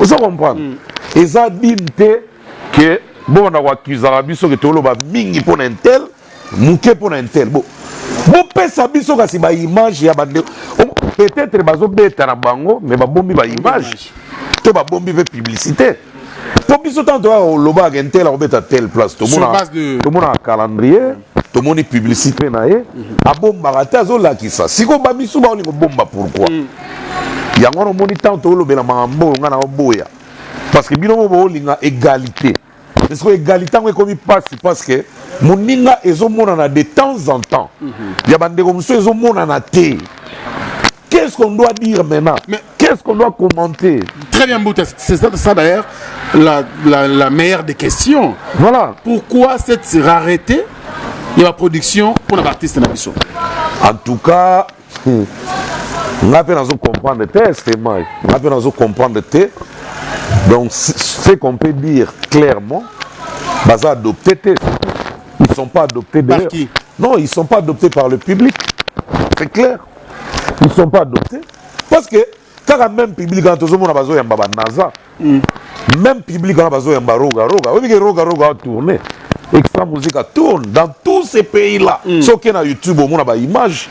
Oza comprendre? Eza dine te ke bobanda koaccusaka biso ke toloba mingi mpo na intel, moke mpo na intel. Bo bopesa biso kasi baimage ya bandeko. Peut-être bazobeta na bango, mais babombi baimage to babombi mpe publicité. Mpo biso ntango toyaka kolobaka intel akobeta telle place, tomonaka calendrier, tomoni publicité na ye. Abombaka te, azolakisa. Sikoyo bamisu baolinga obomba, pourquoi? Yango wana omoni, ntango toolobela makambo oyo, nga na oboya, parce que bino mo boolinga égalité. Parce que égalité yango ekomi mpasi, parce que moninga ezomonana de temps en temps, ya bandeko mosusu ezomonana te. Qu'est-ce qu'on doit dire maintenant? Qu'est-ce qu'on doit commenter? Très bien, Mbouta. C'est ça, ça d'ailleurs, la meilleure des questions. Voilà. Pourquoi cette rareté de la production pour l'artiste na biso? En tout cas, nga mpe nazo comprendre te, Stemai. Nga mpe nazo comprendre te. Donc, ce qu'on peut dire clairement, baza adopté te. Ils sont pas adoptés. Par qui? Non, ils sont pas adoptés par le public. C'est clair. Ils sont pas adoptés. Parce que kaka même public wana tozomona bazoyamba banaza, même public wana bazoyamba Roga Roga. Oyebi ke Roga Roga atourne, Extra Musica tourne dans tous ces pays là. Soki na YouTube omona baimage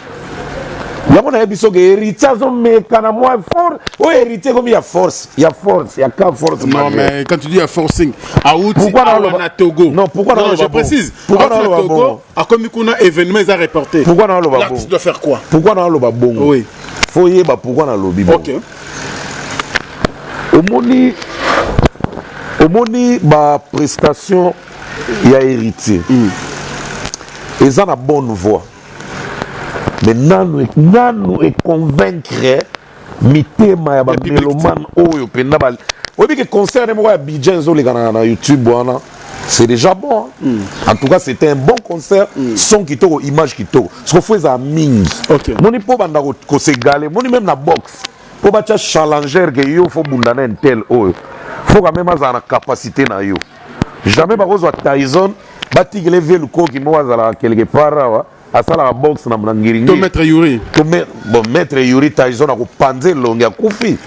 yango, nayebi soki Héritier azomeka na mwa fort oyo. Héritier ekomi ya force, ya force, ya ka force. Non, mais quand tu dis ya forcing, auti Pourquoi na Togo. Non, pourquoi? Non, je précise. Pourquoi? Na Togo, akomi kuna, événement eza reporté. Pourquoi naloba? L'artiste doit faire quoi? Pourquoi naloba bongo? Oui. Faut yeba pourquoi nalobi bongo. Omoni baprestation ya Héritier eza na bonne voie, mais nanu econvaincre mitema ya bamélomane oyo mpenza. Oyebi ke concert moko ya Abidjan ezoleka na YouTube wana, c'est déjà bon, hein? En tout cas, c'était un bon concert. Son kitoko, image kitoko. Siko faut ezala mingi. Moni mpo banda kosegale, moni même na boxe, mpo batya challenger ke yo faut bunda na intel oyo, faut quand même azala na capacité na yo. Jamais bakozwa Tyson, batikele vie lukoki moko azalaka quelque part awa, asalaka boxe na ngiringiri. To maître Yuri. To bon, maître Yuri, Tyson akopanza elongi, akufi.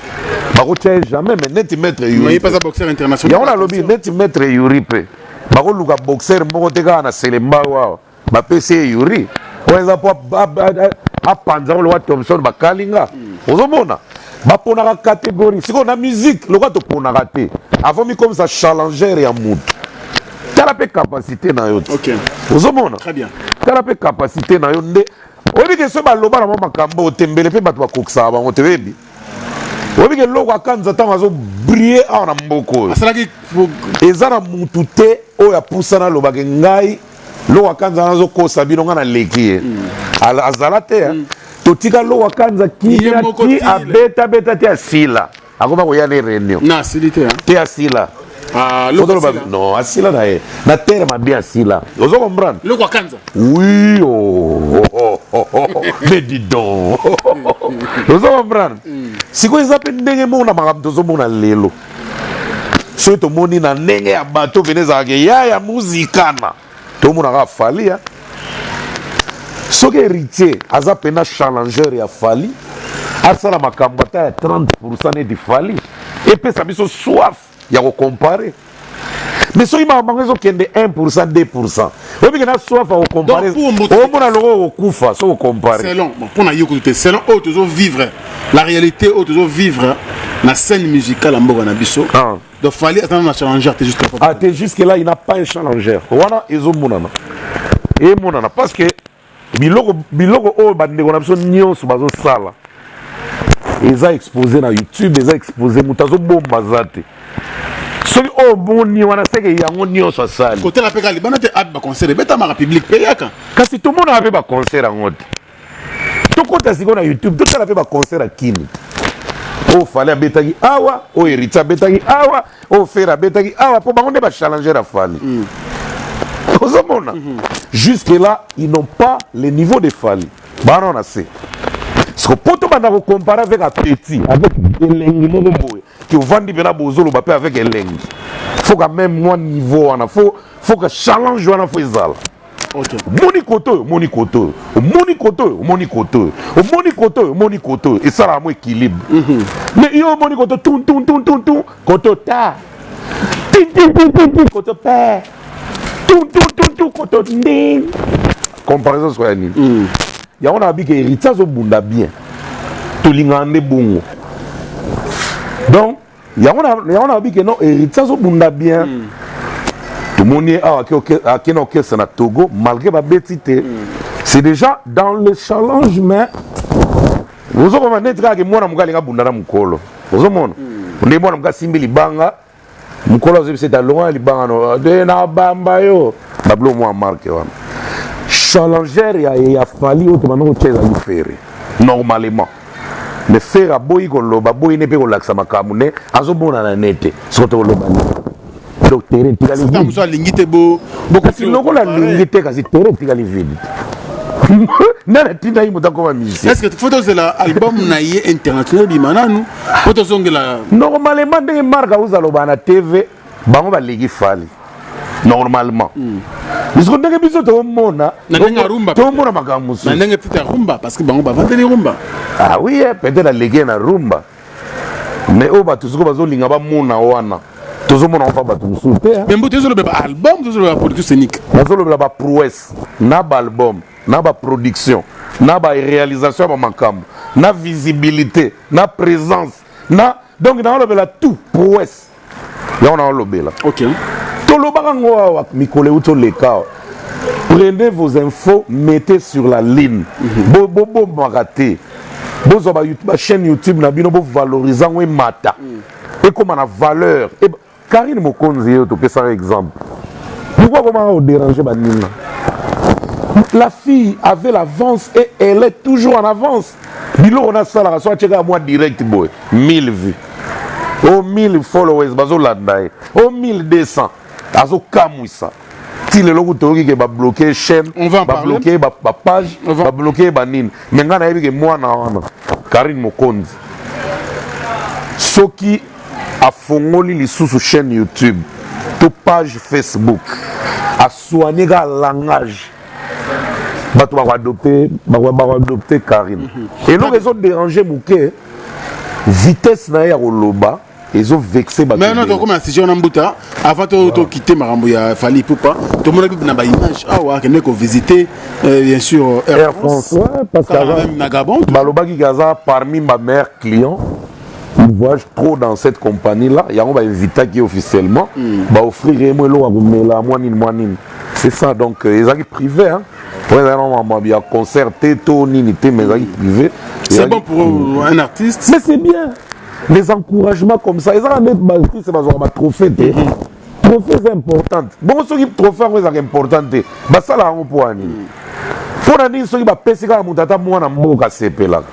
Bakotia ye jamais. Mais neti maître Yuri, pas boxeur international. Yango nalobi, neti maître Yuri mpe bakoluka boxeur moko te kaka na Selembao awa, bapesi ye Yuri oyo eza mpo apanza ngo lokwa Thomson bakalinga. Ozomona baponaka catégorie. Sikoyo na musique, lokwa toponaka te, avant mikomisa challenger ya mutu, tala mpe capacité na yo te. Ozomona, tala mpe capacité na yo nde oyebi ke so baloba na mwa makambo otembele mpe bato bakokisaka bango te. Oyebi ke eloko akanza ntango azobriller awa na mboka oyo, eza na mutu te oyo apusana alobaki: "Ngai loko akanza nazokosa bino, ngai naleki ye." Azala te. Totika loko akanza kimia ti abetabeta te, asila, akoma koya ne réunion. Na asili te. Te, asila. Non, asila na ye na terme abi asila, ozo comprendre? Loko akanza. Oui, oh. Mais dis donc, ozo comprendre? Sikoyo eza mpe ndenge moko na makambo tozomona lelo. Soki tomoni na ndenge ya bato pene ezalaka ya muzikana, tomonaka Fally. Soki Héritier aza mpena challenger ya Fally, asala makambo ata ya 30 neti Fally, epesa biso soif ya kocomparer. Mais soki makambo yango ezokende 1, 2, oyebi ke na soif ya kocomparer, omona loko okokufa soki ocomparer. Selon, mpona yo kutu te, selon oyo tozovivre, la réalité oyo tozovivre na scène musicale ya mboka na biso. Donc Fally aza na challenger te jusqu'à Ah te, jusque là il n'a pas un challenger. Wana ezomonana, emonana, parce que biloko biloko oyo bandeko na biso nyonso bazosala eza exposé na YouTube, eza exposé, moto azobomba aza te. Soki oyo omoni wana, seke yango nyonso asali. Kotala mpe kaka libanda te, abe baconcert ebetamaka, public mpe yaka. Kasi tomonaka mpe baconcert yango te. Tokɔta sikoyo na YouTube, totala mpe baconcert ya Kini, oyo Fally abetaki awa, oyo Héritier abetaki awa, oyo Ferre abetaki awa, mpo bango nde bachallenger ya Fally. Ozomona, jusque là ils n'ont pas le niveau de Fally, bana na se. Siko mpo tobanda kocomparer avec appétit, avec elengi moko boye ke ovandi mpena bozoloba mpe avec elengi, faut quand même mwa niveau wana, faut que challenge wana faut ezala. Omoni kote oyo, omoni kote oyo, omoni kote oyo, omoni kote oyo, omoni kote oyo, omoni kote oyo, esalaka mo équilibre. Mais yo omoni kote tun tun tun tun tun, kote ta tin tin tin tin tin, kote pe tun tun tun tun, kote nding, comparaison sikoyo ya nini? Yango na babika Héritier azobunda bien, tolingaka nde bongo. Donc yango na babike non, Héritier azobunda bien. Tomoni ye awa ake na orchestre na Togo, malgré babeti te, c'est déjà dans le challenge. Mais ozokoma neti kaka mwana moke alinga bunda na mokolo. Ozomona nde mwana moke asimbi libanga, mokolo azobisa ete alonga na libanga no de na bamba yo babilo mwa marke wana. Challenger ya Fally oyo tobanda kotia ezali Ferre normalement, mais Ferre aboyi koloba, aboyi ne mpe kolakisa makambo ne azomonana ne te. Soko tokoloba ne, donc terrain etikali vide. Mosu alingi te bo. Kasi lokola alingi te, kasi terrain etikali vide. Nani atindaki moto akoma musicien? Est ce que faut tozela album na ye international bima nanu po tozongela? Normalement, ndenge Mark ozaloba na TV, bango baleki Fally normalement, bisiko ndenge biso toomona. Na ndenge ya rumba. Toomona makambo mosusu. Na ndenge peut-être ya rumba, parce que bango bavandeli rumba. Ah oui, peut-être aleki ye na rumba, mais oyo bato sikoyo bazolinga bamona wana, tozomona mpa bato mosusu te. Mais mbo tozolobela baalbum, tozolobela production scénique. Nazolobela baprouesse na baalbum, na baproduction, na baréalisation ya bamakambo, na visibilité, na présence, na donc naolobela tout prouesse, yango naolobela. Tolobaka ngo awa mikolo euti oleka awa: prenez vos infos, mettez sur la ligne. Bobombaka te, bozwa bachaîne YouTube na bino, bovalorize yango, emata, ekóma na valeur. Karine Mokonzi oyo topesaka exemple, pourquoi komaka kodéranger baninga? La fille avait l'avance et elle est toujours en avance. Biloko nasalaka so atiekaka mwa direct boye, 1000 vues o 1000 followers bazolanda ye, o 1200, azokamwisa. Ti lelo kutu toyoki ke babloquer chaîne, babloquer bapage, babloquer banini. Mais ngai nayebi ke mwana wana Karine Mokonzi, soki afongoli lisusu chaîne YouTube to page Facebook, asoigne kaka langage, bato bakoadopter, bakoadopter Karine. Eloko ezodéranger moke, vitesse na ye ya koloba ezovexer bato. Mais non, tokóma na sujet wana, mbuta. Avant tokite makambo ya Fally Ipupa, tomonaki na baimage awa akende kovisite bien sûr Air France, ouais, parce que na Gabon. Balobaki aza parmi bameilleurs clients, il voyage trop dans cette compagnie là yango bainvitaki officiellement, baoffrir ye mo eloko ya komela, mwa nini, mwa nini, c'est ça. Donc ezalaki privé, hein, po ezalaki na makambo ya concert te to nini te, mais ezalaki privé. C'est bon pour un artiste. Mais c'est bien, les encouragements comme ça. Ezalaka nde baartiste bazwaka batrophée te. Trophée eza importante bongo. Soki trophée yango ezalaka importante te, basala yango mpo ya nini? Mpo na nini? Soki bapesi kaka moto, ata mwana mboka asepelaka.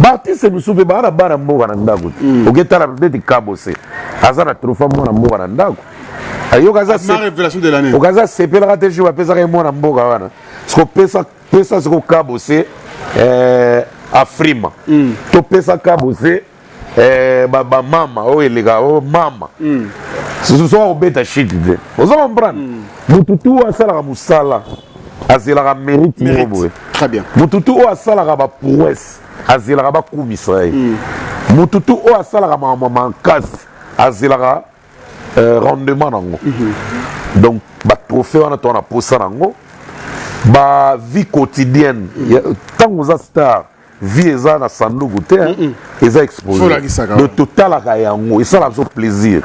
Baartiste mosusu mpe baa na bana mboka na ndako te. Oketala neti Kabose, aza na trophée mwana mboka na ndako. Okaza asepelaka te jour bapesaka ye mwana mboka wana. Siko pesa pesa siko Kabose Afrima, topesa Kabose bamama oyo eleka oyo mama soki akobeta shit te. Oza comprendre? Motu tu oyo asalaka mosala azelaka mérite moko boye. Motu tu oyo asalaka baprouesse azelaka bakumisa ye. Motu tu oyo asalaka makambo makasi azelaka rendement nango. Donc batrophée wana to wana posa nango, bavie quotidienne, ntango oza star. Vie eza na sanduku te, hein. Eza exposé. Faut Donc totalaka yango, esalaka biso plaisir.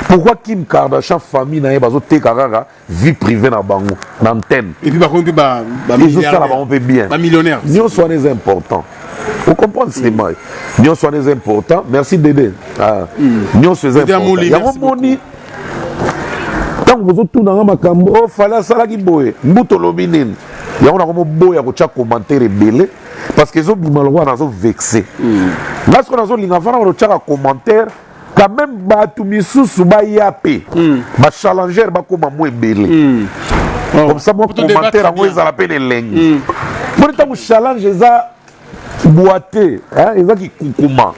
Pourquoi Kim Kardashian, famille na ye, bazoteka kaka vie privée na bango na antenne? Et puis bakomi mpe Ezosala bango mpe bien. Bamillionnaire. Nyonso wana eza important, ocomprendre, sema nyonso wana eza important. Merci Dede. Ah. Nyonso eza Dede important. Amoli, Yango merci. moni ntango bozotunanga makambo oyo Fally asalaki boye, mbuto olobi nini, yango nango moboya kotya commentaire ebele parce que ezobima lokola nazo vexer nga. Sikoyo nazolinga fana kotyaka commentaire quand même, bato misusu baya mpe bachallenger, bakóma mo ebele comme ça mwa Pour te débattre commentaire yango bien. ezala mpe na elengi. Moni ntango challenge eza boite, eza kikukuma,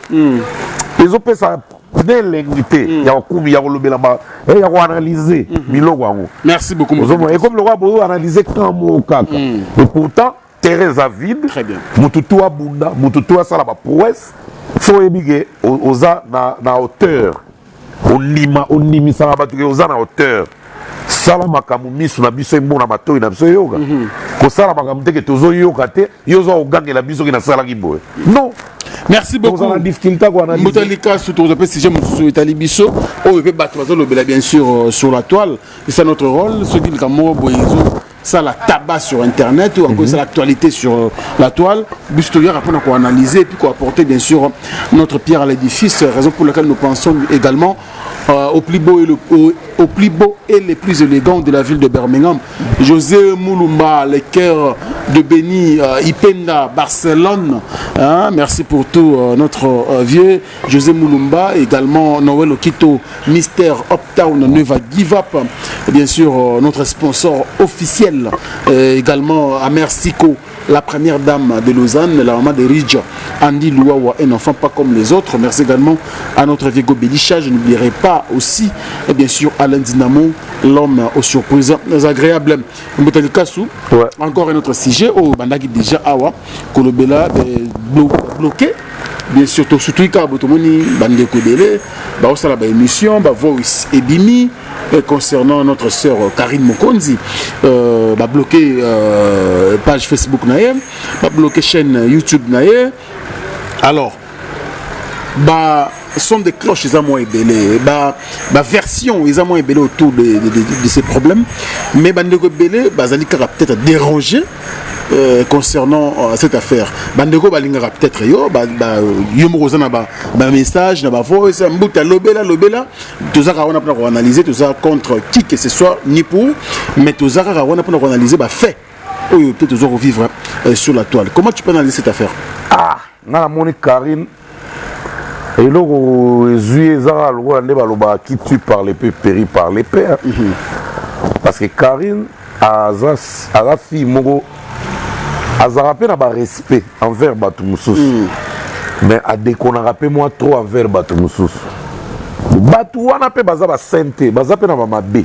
ezopesa na elengi te ya kokumi, ya kolobela, ya koanalyse biloko yango. Merci beaucoup. Ozomona ekomi lokola bozoanalyse camp moko kaka et pourtant terrain eza vide. Très bien. Motu tu abunda, motu tu asala baprouesse. So oyebi ke oza na hauteur, ondima, ondimisaka bato ke oza na hauteur, sala makambo miso na biso emona, matoi na biso eyoka. Kosala makambo te ke tozoyoka te, yo oza kogangela biso ke nasalaki boye, non. Merci beaucoup. Toza na difficulté koanalyse. Mbuta Likasu, toza mpe sujet mosusu etali biso oyo mpe bato bazolobela bien sûr sur la toile. C'est ça notre rôle. Soki likambo moko boye ezosala tabac sur internet ou encore esala actualité sur la toile, biso toyaka mpona koanalyser et puis koapporter bien sûr notre pierre à l'édifice, raison pour laquelle nous pensons également au plus beau et les plus élégants de la ville de Birmingham. José Moulumba, le cœur de Béni, Ipenda, Barcelone. Hein, merci pour tout, notre vieux José Moulumba, également Noël Okito, Mister Uptown, Never Give Up. Et bien sûr, notre sponsor officiel, également Amer Siko, la première dame de Lausanne, la maman de Ridge, Andy Louawa, un enfant pas comme les autres. Merci également à notre Vigo Belisha. Je n'oublierai pas aussi, et bien sûr, Alain Dinamo, l'homme aux surprises agréables. Mbuta Likasu, encore un autre sujet, oh, bandaki déjà awa, Kolobela, bloqué. Bien sûr, surtout kaka botomoni bandeko ebele baosala baémission, bavoice ebimi concernant notre sœur Karine Mokonzi, babloqué page Facebook na ye, babloqué chaîne YouTube na ye. Alors ba son de cloche eza mwa ebele, ba baversion eza mwa ebele autour de ces problèmes, mais bandeko ebele bazali kaka peut-être dérangé concernant cette affaire. Bandeko balingaka peut-être yo ba, ba, yo moko oza na bamessage ba na bavoice: mbuta, lobela, lobela. Toza kaka wana mpona koanalyse. Toza contre qui que ce soit ni pour, mais toza kaka wana mpona koanalyse bafait oyo peut-être toza revivre sur la toile. Comment tu peux analyser cette affaire? Ah, nga namoni Karine, eloko ezwi eza kaka lokola nde balobaka: qui tue par l'épée périt par l'épée, hein. Parce que Karine aza fille moko azalaka mpe na barespect envers bato mosusu, mais adekonaka mpe mwa trop envers bato mosusu. Bato wana mpe baza basaint te, baza mpe na bamabe.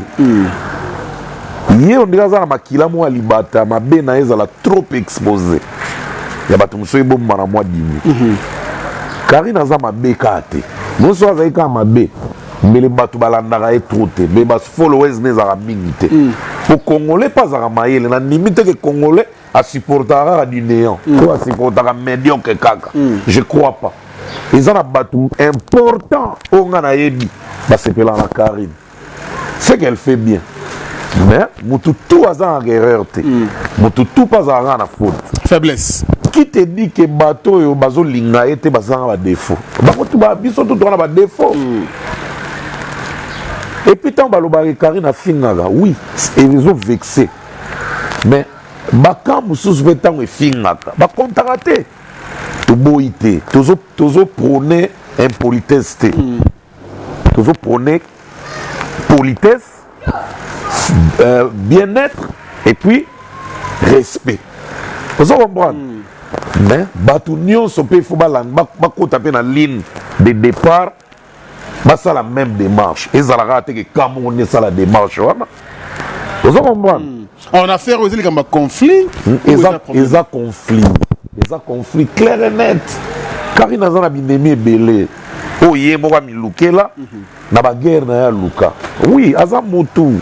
Ye ondenge aza na makila moko ya libata mabe na ye ezala trop exposé, ya bato mosusu ebomba na mwa dimi. Karine aza mabe kaka te. Moso azali kaka mabe, mbele bato balandaka ye trop te, mais bafollowers ne ezalaka mingi te. Po Congolais mpe azalaka mayele, na ndimi te ke Congolais asupportaka kaka du néant to asupportaka médiocre kaka. Je crois pas. Eza na bato important oyo nga nayebi basepelaka na Karine, ce qu'elle fait bien. Mais motu tu azangaka erreur te, motu tu mpe azalaka na faute. Faiblesse. Qui te dit ke bato oyo bazolinga ye te bazanga badéfaut? Bango tu, biso tu toza na badéfaut. Et puis ntango balobaka Karine afingaka, oui, ezovexe, mais baka mosusu mpe ntango efingaka bakontaka te. Toboyi te, tozoprône impolitesse te, tozoprône politesse, bien-être et puis respect, ozo comprendre. Mais bato nyonso mpe ifo bakota mpe na ligne de départ, basala même démarche. Ezalaka te ke ka moko nde esala démarche wana, ozo comprendre. En affaire oyo eza likambo ya conflit. Eza conflit, eza conflit clair et net. Karine aza na binemi ebele oyo ye moko amilukela na baguerre na ye aluka. Oui, aza motu,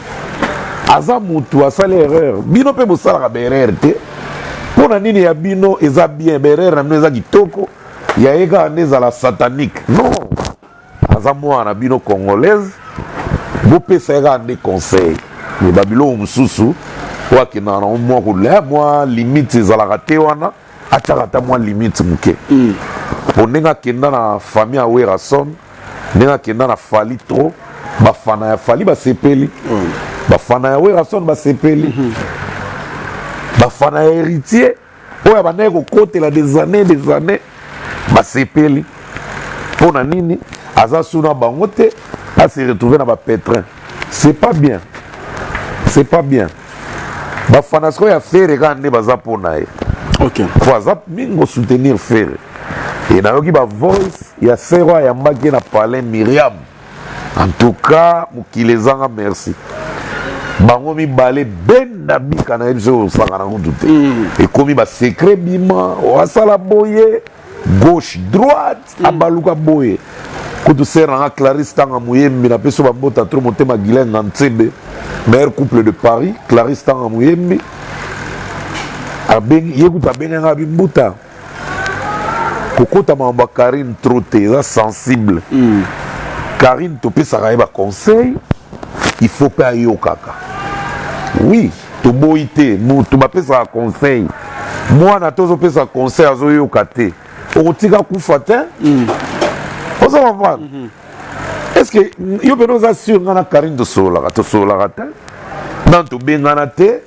aza motu, asali erreur. Bino mpe bosalaka baerreur te mpo Na nini ya bino eza bien, berere na bino eza kitoko, ya ye kaka nde ezala satanique? Non, aza mwana na bino congolaise, bopesa ye kaka nde conseil. Me babiloko mosusu oyo akendaka nango mwa kolia, mwa limite ezalaka te wana, atiaka ata mwa limite moke. Po ndenge akenda na famille ya Werrason, ndenge akenda na Fally trop, bafana ya Fally basepeli, bafana ya Werrason basepeli, bafana ya Héritier oyo abandaki kokotela des années, des années, basepeli. Mpo na nini aza su na bango te, ase retrouve na bapétrin? C'est pas bien, c'est pas bien. Bafana sikoyo ya Ferre kaka nde baza mpo na ye. Po aza mingi kosoutenir Ferre. E nayoki bavoice ya sero ayambaki ye na palin Miriam. En tout cas, mokili ezanga merci. Bango mibale benda bika na ye, biso osaka na kutu te. Ekomi basecret bima, oasala boye, gauche, droite, abaluka boye. Kutu sere nanga Clarisse Tanga Moyembi, napesi yo bambota trop, motema Gilenga Ntsebe, meilleur couple de Paris. Clarisse Tanga Moyembi abengi ye kutu, abengi nga bimbuta kokota makambo ya Karine trop te, eza sensible. Karine, topesaka ye baconseil, il faut mpe ayokaka. Oui, toboyi te, motu bapesaka conseil, mwana te ozopesa conseil azoyoka te, okotika kufa te. Oza comprendre? Est ce que yo mpena oza sûr nga na Karine tosololaka? Tosololaka te, nano tobengana te,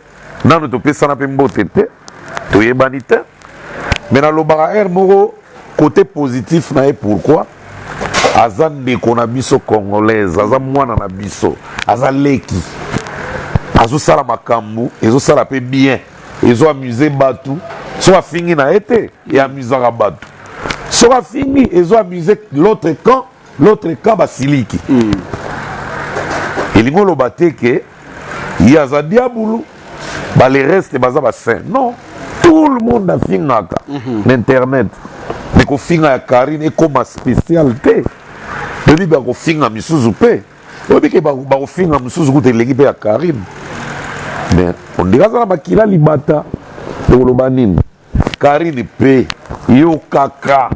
nano topesana mpe mbote te, toyebani te. Mais nalobaka aire moko côté positif na ye. Pourquoi? Aza ndeko na biso congolaise, aza mwana na biso, aza leki, azosala makambo ezosala mpe bien, ezoamuse bato. So afingi na ye te, eamusaka bato. Soki afingi, ezoamuse l'autre camp, l'autre camp basiliki. Elingi oloba te ke ye aza diabulu, bale reste baza basaint. Non, tout le monde afingaka na internet, me kofinga ya Karine ekoma spécial te. Oyebi bakofinga misusu mpe, oyebi ke bakofinga mosusu kuta eleki mpe ya Karine. Mais ondenge aza na makila libata, tokoloba nini? Karine mpe yo kaka,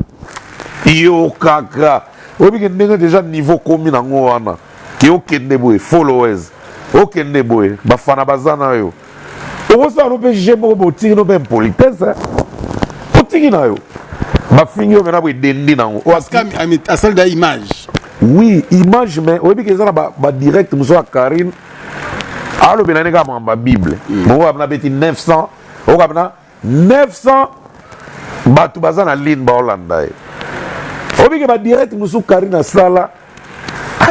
yo kaka oyebi ke ndenge déjà niveau komi nango wana, ke okende boye, followers okende boye, bafana baza na yo, okosala no mpe je moko, botiki no mpe impolitesse, otiki na yo, bafingi yo mena boye, edendi nango. Asali da image. Oui, image, mais oyebi ke eza na badirect mosusu ya Karine, alobela nde kaka makambo ya Bible moko abina beti 900, okabina 900 bato baza na ligne baolanda ye. Oyebi ke badirect mosusu Karine asala,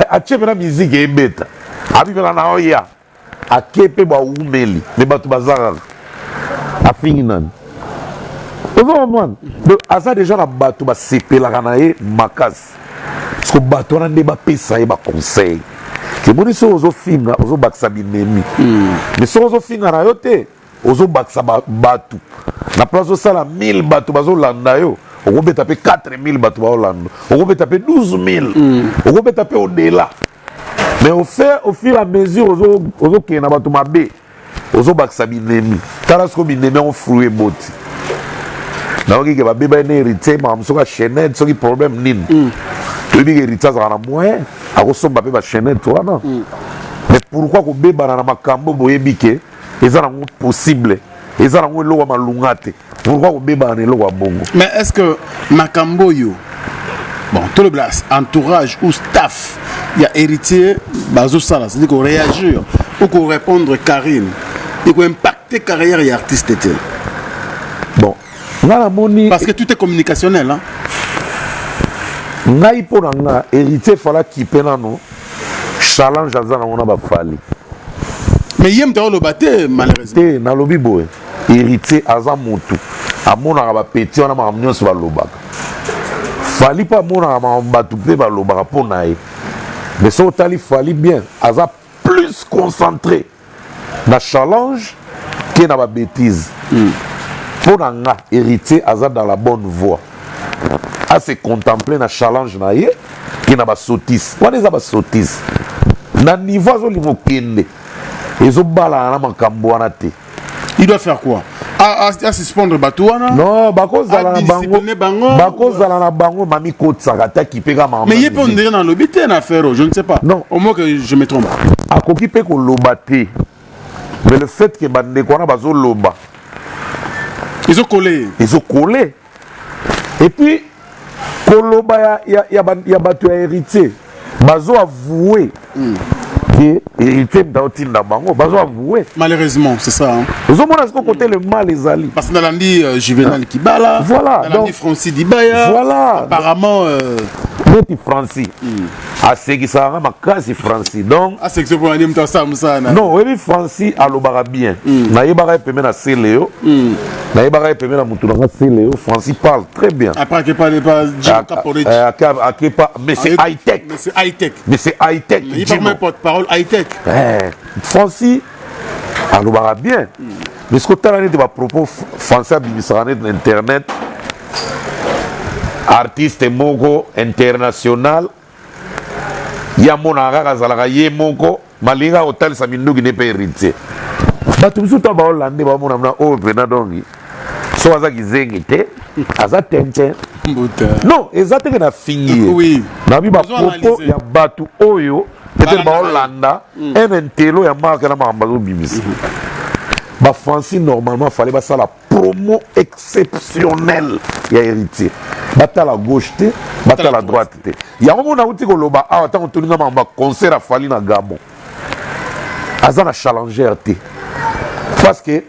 atie mpena miziki ebeta, abimela na oya ake mpe bawumeli, me bato baza kaka. Afingi nani? Ozo comprendre? Donc aza déjà na bato basepelaka na ye makasi, parce que bato wana nde bapesa ye baconseil. Emoni, soki ozofinga, ozobakisa binemi, mais soki ozofinga na yo te, ozobakisa bato. Na place osala 1000 bato bazolanda yo, okobeta mpe 4000 bato baolanda, okobeta mpe 12 000, okobeta mpe au-delà. Mais au fur et à mesure ozokende na bato mabe, ozobakisa binemi. Tala sikoyo binemi yango, fruit eboti. Nayoki ke babeba ye na Héritier makambo, soki achaînette, soki problème nini. Toyebi ke Héritier azalaka na moyen, akosomba mpe bachaînette wana. Mais pourquoi kobebana na makambo boyebi ke eza nango possible, eza nango eloko ya malunga te? Pourquoi kobebana na eloko ya bongo? Mais est ce que makambo oyo, bon, tolobela entourage ou staff ya Héritier bazosala, c'est-à-dire koréagir ou korépondre Karine, ekoimpacte carrière ya artiste te? Bon, nga namoni Parce que tout est communicationnel, hein? Ngai, mpo na nga, Héritier fala kipe nano challenge aza nango na baFally. Mais ye moto aoloba te, malheureusement. Te, nalobi boye, Héritier aza motu amonaka bapeti wana, makambo nyonso balobaka. Fally mpo amonaka makambo bato mpe balobaka mpo na ye. Mais soki otali Fally bien, aza plus concentré na challenge ke na babêtise. Mpo na nga, Héritier aza dans la bonne voie, ase contempler na challenge na ye ke na basotise wana. Eza basotise na niveau azolinga okende, ezobalana na makambo wana te. Il doit faire quoi? Asuspendre bato wana? Non, bakozala na bango, bakozala na bango. Mami kotisaka ata kipe ka makambo. Mais ye mpe ondire na alobi te na affaire, je ne sais pas. Non. Au moins que je me trompe. Akoki mpe koloba te, mais le fait que bandeko wana bazoloba, ezokole. Ezokole. Et puis koloba ya bato ya Héritier, bazo avouer que Héritier mutu aotinda bango, bazo avouer. Malheureusement, c'est ça, hein. Ozomona siko côté le mal ezali. Parce que nalandi Juvenal Kibala, voilà, nalandi Francis Dibaya. Voilà. Apparemment Neti Francis asekisaka nga makasi, Francis, donc Asekisa mpo nani? Moto asala mosala na Non, oyebi, Francis alobaka bien. Nayebaka ye pembe na Seleo, nayebaka ye pembe na mutu nanga Seleo. Francis parle très bien. Après akepa pa Jim Caporetti. Akepa, mais c'est high tech. Mais c'est high tech. Mais c'est high tech. Mais il parle porte-parole high tech. Eh, Francis alobaka bien, mais soki otala neti bapropos Français abimisaka neti na internet, artiste moko international, ye amonaka kaka azalaka ye moko, malingi kaka kotalisa minduki ne mpe Héritier. Bato mosusu ta baolande, baomona mna oyo mpena. Donc so aza kizengi te, aza tintin. Non, eza teke na fingi ye. Nabi bapropos ya bato oyo peut-être baolanda un intello ya marke na makambo azobimisa. Bafrancis, normalement fallait basala promo exceptionnelle ya Héritier, batala gauche te, batala droite te. Yango mona auti koloba awa, ntango toninga makambo ya concert a Fally na Gabon, aza na challenger te, parce que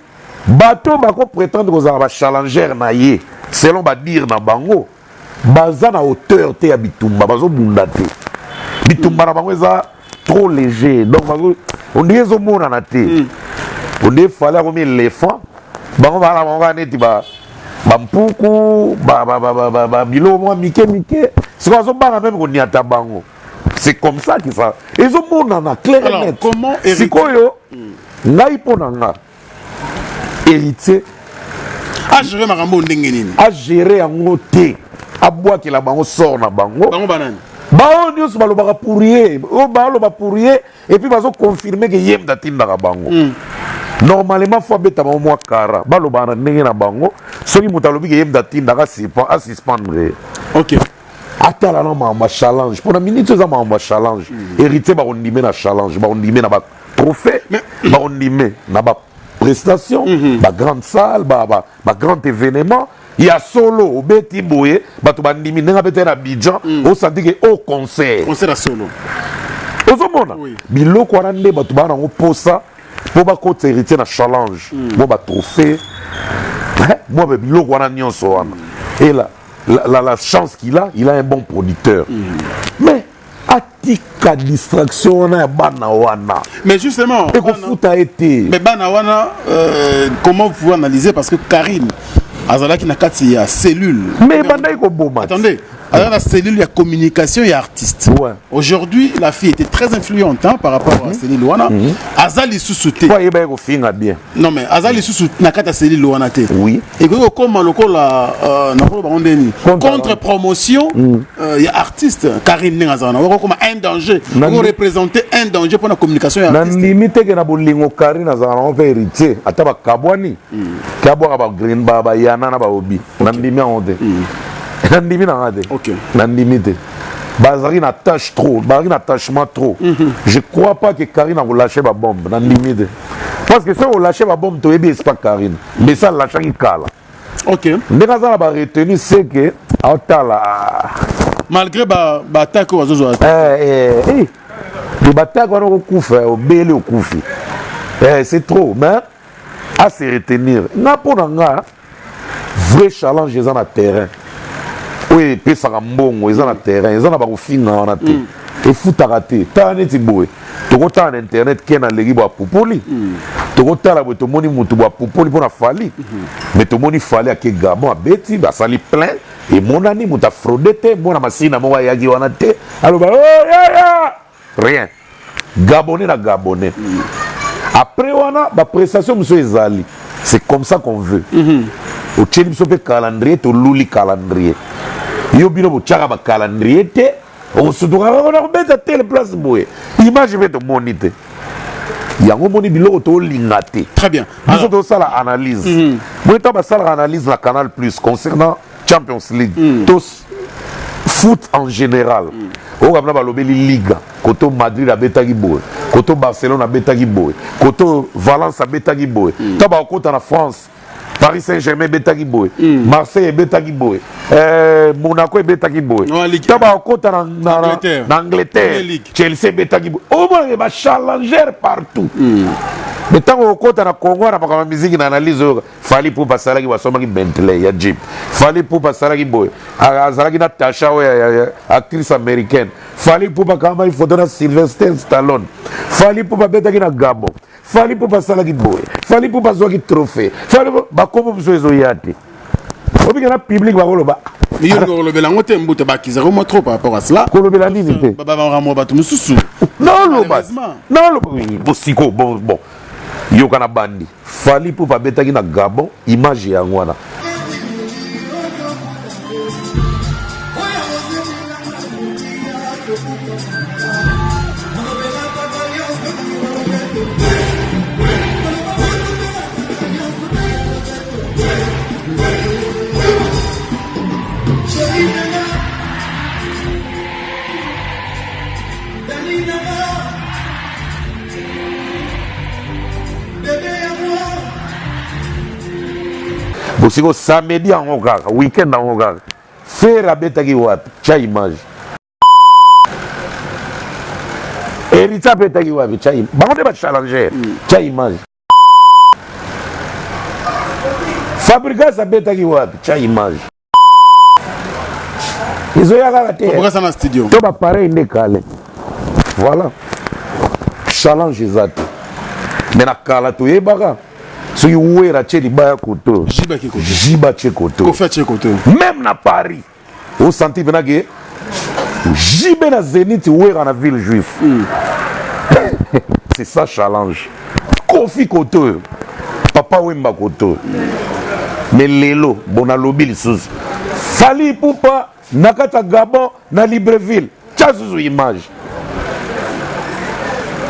bato bakoprétendre kozala bachallenger na ye, selon badire na bango, baza na hauteur te ya bitumba. Bazobunda te, bitumba na bango eza trop léger. Donc on dirait ezomonana te, on dirait Fally akomi éléphant, bango baa na bango kaka neti bampuku, biloko mwa mike mike. Sikoyo azobanga même koniata bango. C'est comme ça que ça ezomonana clair et net. Sikoyo ngai, mpo na nga, Héritier Agérer makambo ndenge nini? Agérer yango te, abwakela bango sort na bango. Bango banani? Baoyo nyonso balobaka pour ye, oyo baloba pour ye et puis bazoconfirmer que ye mutu atindaka bango. Normalement faut abeta bango mwa kara, balobaka na ndenge na bango. Soki moto alobi ke ye mutu atindaka, asuspendre ye. Atala na makambo ya challenge, mpona minute eza makambo ya challenge. Héritier, bakondime na challenge, bakondime na batrophée, bakondime na baprestation, bagrande salle, bagrand événement ya solo. Obeti boye, bato bandimi ndenge abeti na Abidjan, osanti ke o concert. Concert ya solo. Ozomona biloko wana nde bato baa nango posa mpo bakota Héritier na challenge, mwa batrophée, mwa biloko wana nyonso wana. Et la chance qu'il a, il a un bon producteur. Mais atika distraction wana ya bana wana. Mais justement, ekofuta ye te. Mais bana wana, comment vous pouvez analyser? Parce que Karine azalaki na kati ya cellule. Mais bandaki koboma. Attendez, azalaki na cellule ya communication ya artiste. Aujourd'hui, la fille était très influente, hein, par rapport à cellule wana. Aza lisusu te. Po ayebaki kofinga bien. Non, mais aza lisusu na kati ya cellule wana te. Ekoki kokóma lokola nakolo bango ndeni contre promotion ya artiste Karine. Ndenge azala na okokóma un danger, okoreprésenter un danger mpona communication ya artiste. Nandimi teke na bolingo Karine azala nango mpe Héritier, ata bakabwani, ke abwaka bagreen bayana na baobi, nandimi yango te, nandimi nanga te. Nandimi te. Bazalaki na attache trop, bazalaki na attachement trop. Je crois pas que Karine akolâcher babombe, nandimi te, parce que soki olâcher babombe, toyebi espa Karine, mais ça alâchaki kala. Ndenge aza na baretenu, c'est que aotala. Malgré baattaque oyo azozwa. De baattaque wana, okokufa, obeli, okufi. C'est trop, mais à se retenir. Nga, mpo na nga, vrai challenge eza na terrain. Oyo epesaka mbongo eza na terrain, eza na bakofinga wana te, efutaka te. Tala neti boye, tokotala na internet ke naleki bo apupoli, tokotala boye, tomoni mutu bo apupoli mpo na Fally. Mais tomoni Fally ake Gabon, abeti, basali plein, emonani moto afraude te, mwana masina moko ayaki wana te, aloba oh, yaya, rien. Gabonais na Gabonais. Après wana baprestation mosusu ezali, c'est comme ça qu'on veut. Otieli biso mpe calendrier, toluli calendrier. Yo, bino botiaka bacalendrier te, okosutukaka kona kobeta tele place boye, image mpe tomoni te. Yango omoni biloko tolinga te. Très bien. Biso tosala analyse. Boye ntango basalaka analyse na Canal Plus concernant Champions League, to foot en général, oyo kabina balobeli Liga, koto Madrid abetaki boye, koto Barcelone abetaki boye, koto Valence abetaki boye. Ntango bakokota na France, Paris Saint-Germain ebetaki boye, Marseille ebetaki boye, Monaco ebetaki boye. Ntango bakokota na Angleterre, Chelsea ebetaki boye. Omonake bachallenger partout. Mais ntango okota na Congo na makambo ya miziki na analyse oyo, Fally Ipupa asalaki, basomaki Bentley ya Jeep. Fally Ipupa asalaki boye, azalaki na Tasha oyo actrice américaine. Fally Ipupa akamaki photo na Sylvester Stallone. Fally Ipupa abetaki na Gabon. Fally Ipupa asalaki boye. Fally Ipupa azwaki trophée. Fally bakombo mosusu ezoya te. Obika na public bakoloba. Yo kolobela yango te, mbuta, bakizaka mwa trop par rapport à cela. Kolobela nini te? Babamakambo bato mosusu. Naoloba, naoloba bosiko. Bon, yoka na bandi. Fally Ipupa abetaki na Gabon, image yango wana. Bosiko samedi yango kaka, weekend yango kaka, Ferre abetaki wapi? Tya image. Héritier abetaki wapi? Tya. Bango nde bachallenger. Tya image. Fabregas abetaki wapi? Tya image. Ezoya kaka te. Na studio. To bapareil nde kale. Voilà, challenge eza te. Mais na kala toyebaka soki Wera tie libaya koto, Jiba tie koto, même na Paris osanti mpena ke JB na Zénith, Wera na Ville Juif. C'est ça challenge. Kofi koto oyo, Papa Wemba koto oyo. Mais lelo bon, nalobi lisusu, Fally Ipupa na kati ya Gabon na Libreville, tia susu image.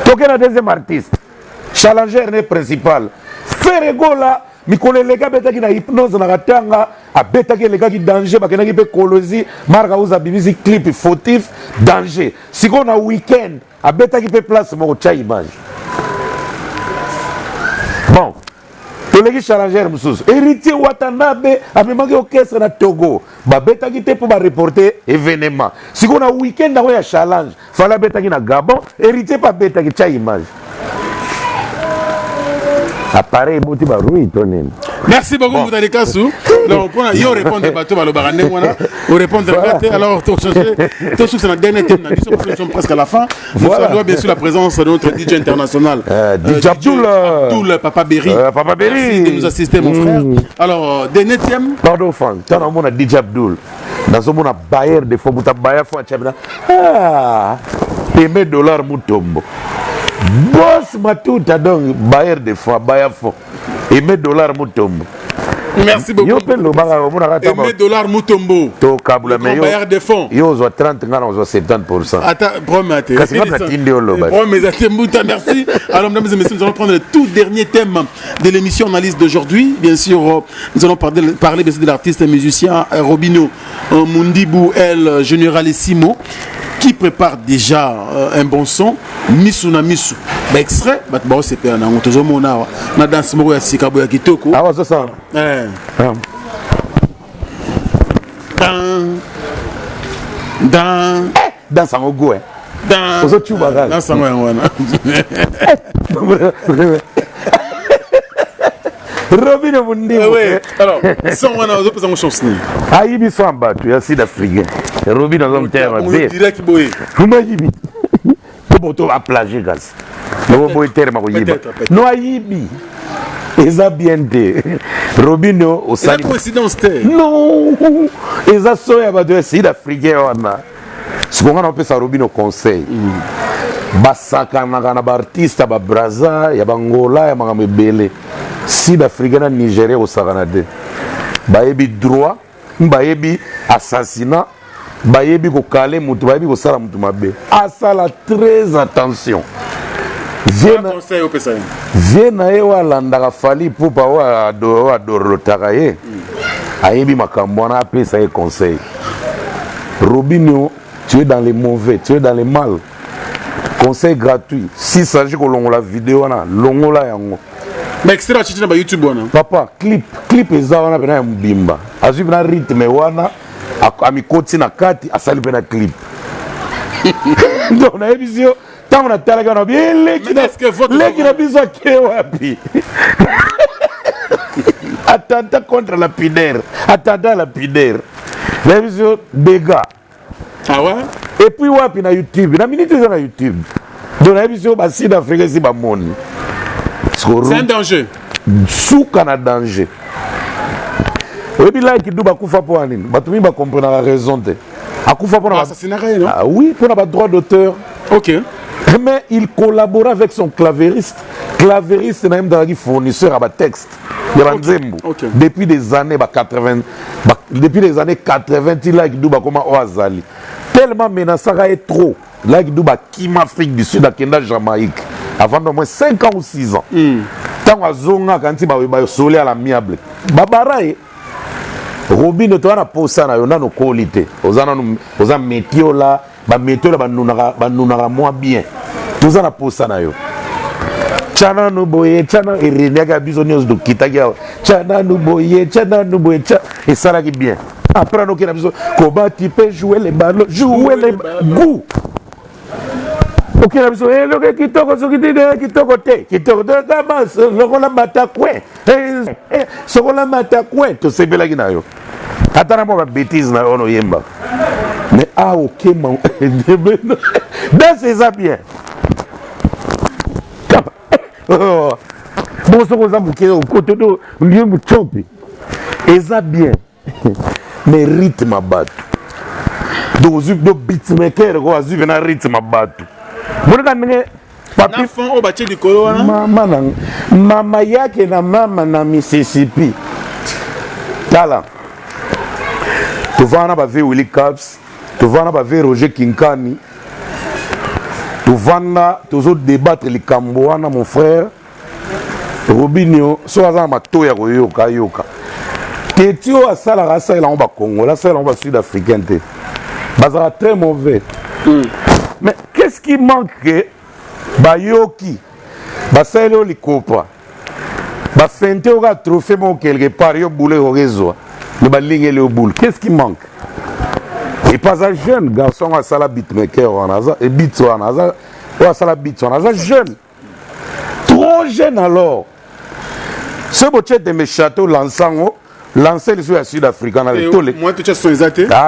Toke na deuxième artiste challenger ne principal, Ferre Gola. Mikolo eleki abetaki na Hypnose na Katanga, abetaki, elekaki danger, bakendaki mpe Kolozi, Mark House abimisi clip fautif danger. Sikoyo na weekend abetaki mpe place moko, tia image. Bon, toleki challenger mosusu, Héritier Watanabe amemaki orchestre na Togo, babetaki te mpo bareporte événement. Sikoyo na weekend yango ya challenge, Fally abetaki na Gabon, Héritier mpe abetaki, tia image. Appareil eboti barui to nini? Merci beaucoup, Mbuta Likasu. Donc, pour yo répondre bato balobaka ndenge wana, orépondre nga te. Alors tochanger, tosukisa na dernier thème na biso parce que nous sommes presque à la fin. Nous saluons bien sûr la présence de notre DJ international, DJ Abdoul. Abdoul Papa Berry. Papa Berry. Merci de nous assister, mon frère. Alors, dernier thème. Pardon Frank, ntango namona DJ Abdoul, nazomona bayer de fois, moto abaya fo atiamina, ah, peme dollar mutombo boss matuta. Donc bayer de fois baya fo aime dollar mutombo. Merci beaucoup. Yo mpe lobaka, omonaka. Aimé Dollar Mutombo. Tokabula. Mais yo de fonds. Yo ozwa 30, nga na ozwa 70. Ata promets te. Kasi nga natindi oloba. Promets ate mbuta, merci. Alors mesdames et messieurs, nous allons prendre le tout dernier thème de l'émission analyse d'aujourd'hui. Bien sûr, nous allons parler bien sûr de l'artiste et musicien Robino Mundibu El Generalissimo qui prépare déjà un bon son, Misu na Misu. Ba extrait bato baosepela nango, tozomona awa na danse moko ya sika boye ya kitoko. Awa zosala. Eh. Dan dan. Danse yango go. Dan ozocuba kaka. Danse yango yango wana. Robino Mundibu. Oui. Alors, son wana ozopesa ngo chance nini? Ayibi so ya bato ya sud africain. Robino aza motema mabe. Direct boye. Ayibi po moto aplage, kasi loko boye terme koyiba no ayibi eza bien te. Robino osali coïncidence te. Non, eza so ya bato ya sud africain wana. Siko nga na opesa Robino conseil. Basakanaka na baartiste ya babraza, ya bangola, ya makambo ebele. Sud africain na Nigeria kosakana te. Bayebi droit, bayebi assassinat, bayebi kokale motu, bayebi kosala motu mabe. Asala très attention. Vie na ye oyo alandaka Fally Ipupa, oyo adorlotaka ye, ayebi makambo wana, apesa ye conseil. Robinio, tu es dans le mauvais, tu es dans le mal. Conseil gratuit: si s'agit kolongola video wana, longola yango. Baextrait atiti na baYouTube wana. Papa, clip eza wana mpena ya mobimba. Azwi mpena rythme wana, amikoti na kati, asali mpe na clip. Donc nayebisi yo, ntango natalaki wana, eleki leki na biso ake wapi? Attentat contre la pudeur, attentat à la pudeur. Nayebisi yo, dégâts. Ah ouais? Et puis wapi? Na YouTube, na minute eza na YouTube. Donc nayebisi yo, basud africain esi bamoni. C'est un danger. Suka na danger. Oyebi Lucky Dube akufa mpo ya nini? Bato mingi bakomprenaka raison te. Akufa mpona Assassinaka ye, non? Ah oui, mpona badroit d'auteur. Mais il collabora avec son clavériste. Clavériste na ye moto azalaki fournisseur ya batexte ya banzembo depuis des années ba 80, depuis les années 80 ti Lucky Dube akoma oyo azali. Tellement menasaka ye trop, Lucky Dube akima Afrique du Sud, akenda Jamaïque avant au moins 5 ans ou 6 ans. Ntango azongaka, nti basoli à l'amiable, babara ye. Robino, toza na posa na yo. Nano okoli te, oza nanu, oza metiola, bametiola banunaka, banunaka mwa bien. Toza na posa na yo. Tya nanu boye, tya nanu ereniaki ya biso nyonso. Tokitaki awa, tya nanu boye, tya nanu boye, tya esalaki bien. Après anoki na biso koba, tu peux jouer le ballon, jouer le goût. Okei na biso eloko kitoko, soki tine kitoko te, kitoko te kama lokola matakwe, sokola matakwe. Tosepelaki na yo, ata na mwa babêtises na yo wana oyembaka. Mais awa okema danse eza bien. Bon, soki oza moke, okoto ndie mutsopi, eza bien, mais rythme ya bato. Donc ozwi do beatmaker ko azwi mpena rythme ya bato, monika ndenge Papi fond oyo batie likolo wana. Mama na mama yake na mama na Mississippi. Tala, tovanda na bave Willy Caps, tovanda na bave Roger Kinkani, tovanda tozodébattre likambo wana. Mon frère Robinio, soki aza na matoi ya koyoka, ayoka. Teti oyo asalaka, asalela yango Bakongola, asalela yango Basud africain te, bazalaka très mauvais. Mais qu'est-ce qui manque ke bayoki, basaleli oyo likopa, bafente oyo kaka trophée moko quelque part, yo bule ekoki ezwa, mais balingeli yo boule? Qu'est-ce qui manque? Et pas aza jeune garçon oyo asala beatmaker wana, aza beat wana, aza oyo asala beat wana, aza jeune, trop jeune. Alors soki botie tembe, château lansango lance liso ya Sud Africa na letole.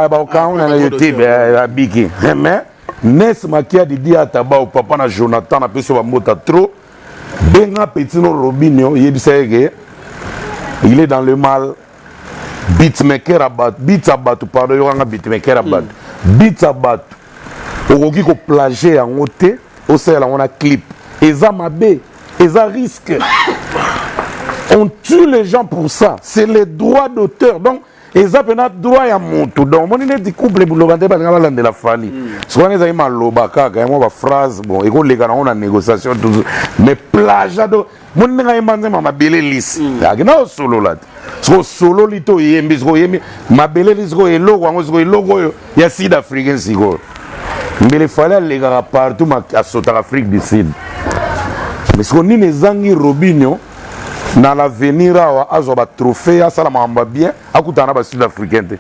Baokango na YouTube abiki. Mais Nes Makiadi di Atabao, papa na Jonathan, napesi yo bambota trop. Benga petit no Robinio, yebisa ye ke il est dans le mal. Beatmaker ya bato, beat ya bato, pardon, yokanga, beatmaker ya bato, beat ya bato, okoki koplagier yango te, osalela yango na clip, eza mabe, eza risque. On tue les gens pour ça. C'est les droits d'auteur. Donc eza mpena droit ya motu. Donc omoni neti couple buloba nde balinga balandela Fally. Soki wana ezali maloba kaka yango, baphrase, bon, ekoleka nango na négociation toujours. Mais plagiat do moni ndenge ayemba nzemba Mabele Lisi, akenda osolola te. Soki osololi te, oyembi, soki oyembi Mabele Lisi, sikoyo eloko yango, sikoyo eloko oyo ya sud africain, sikoyo mbele Fally alekaka partout, asotaka Afrique du Sud. Mais sikoyo nini ezangi Robinio na l'avenir awa azwa batrophée, asala makambo ya bien, akutana na basud africain te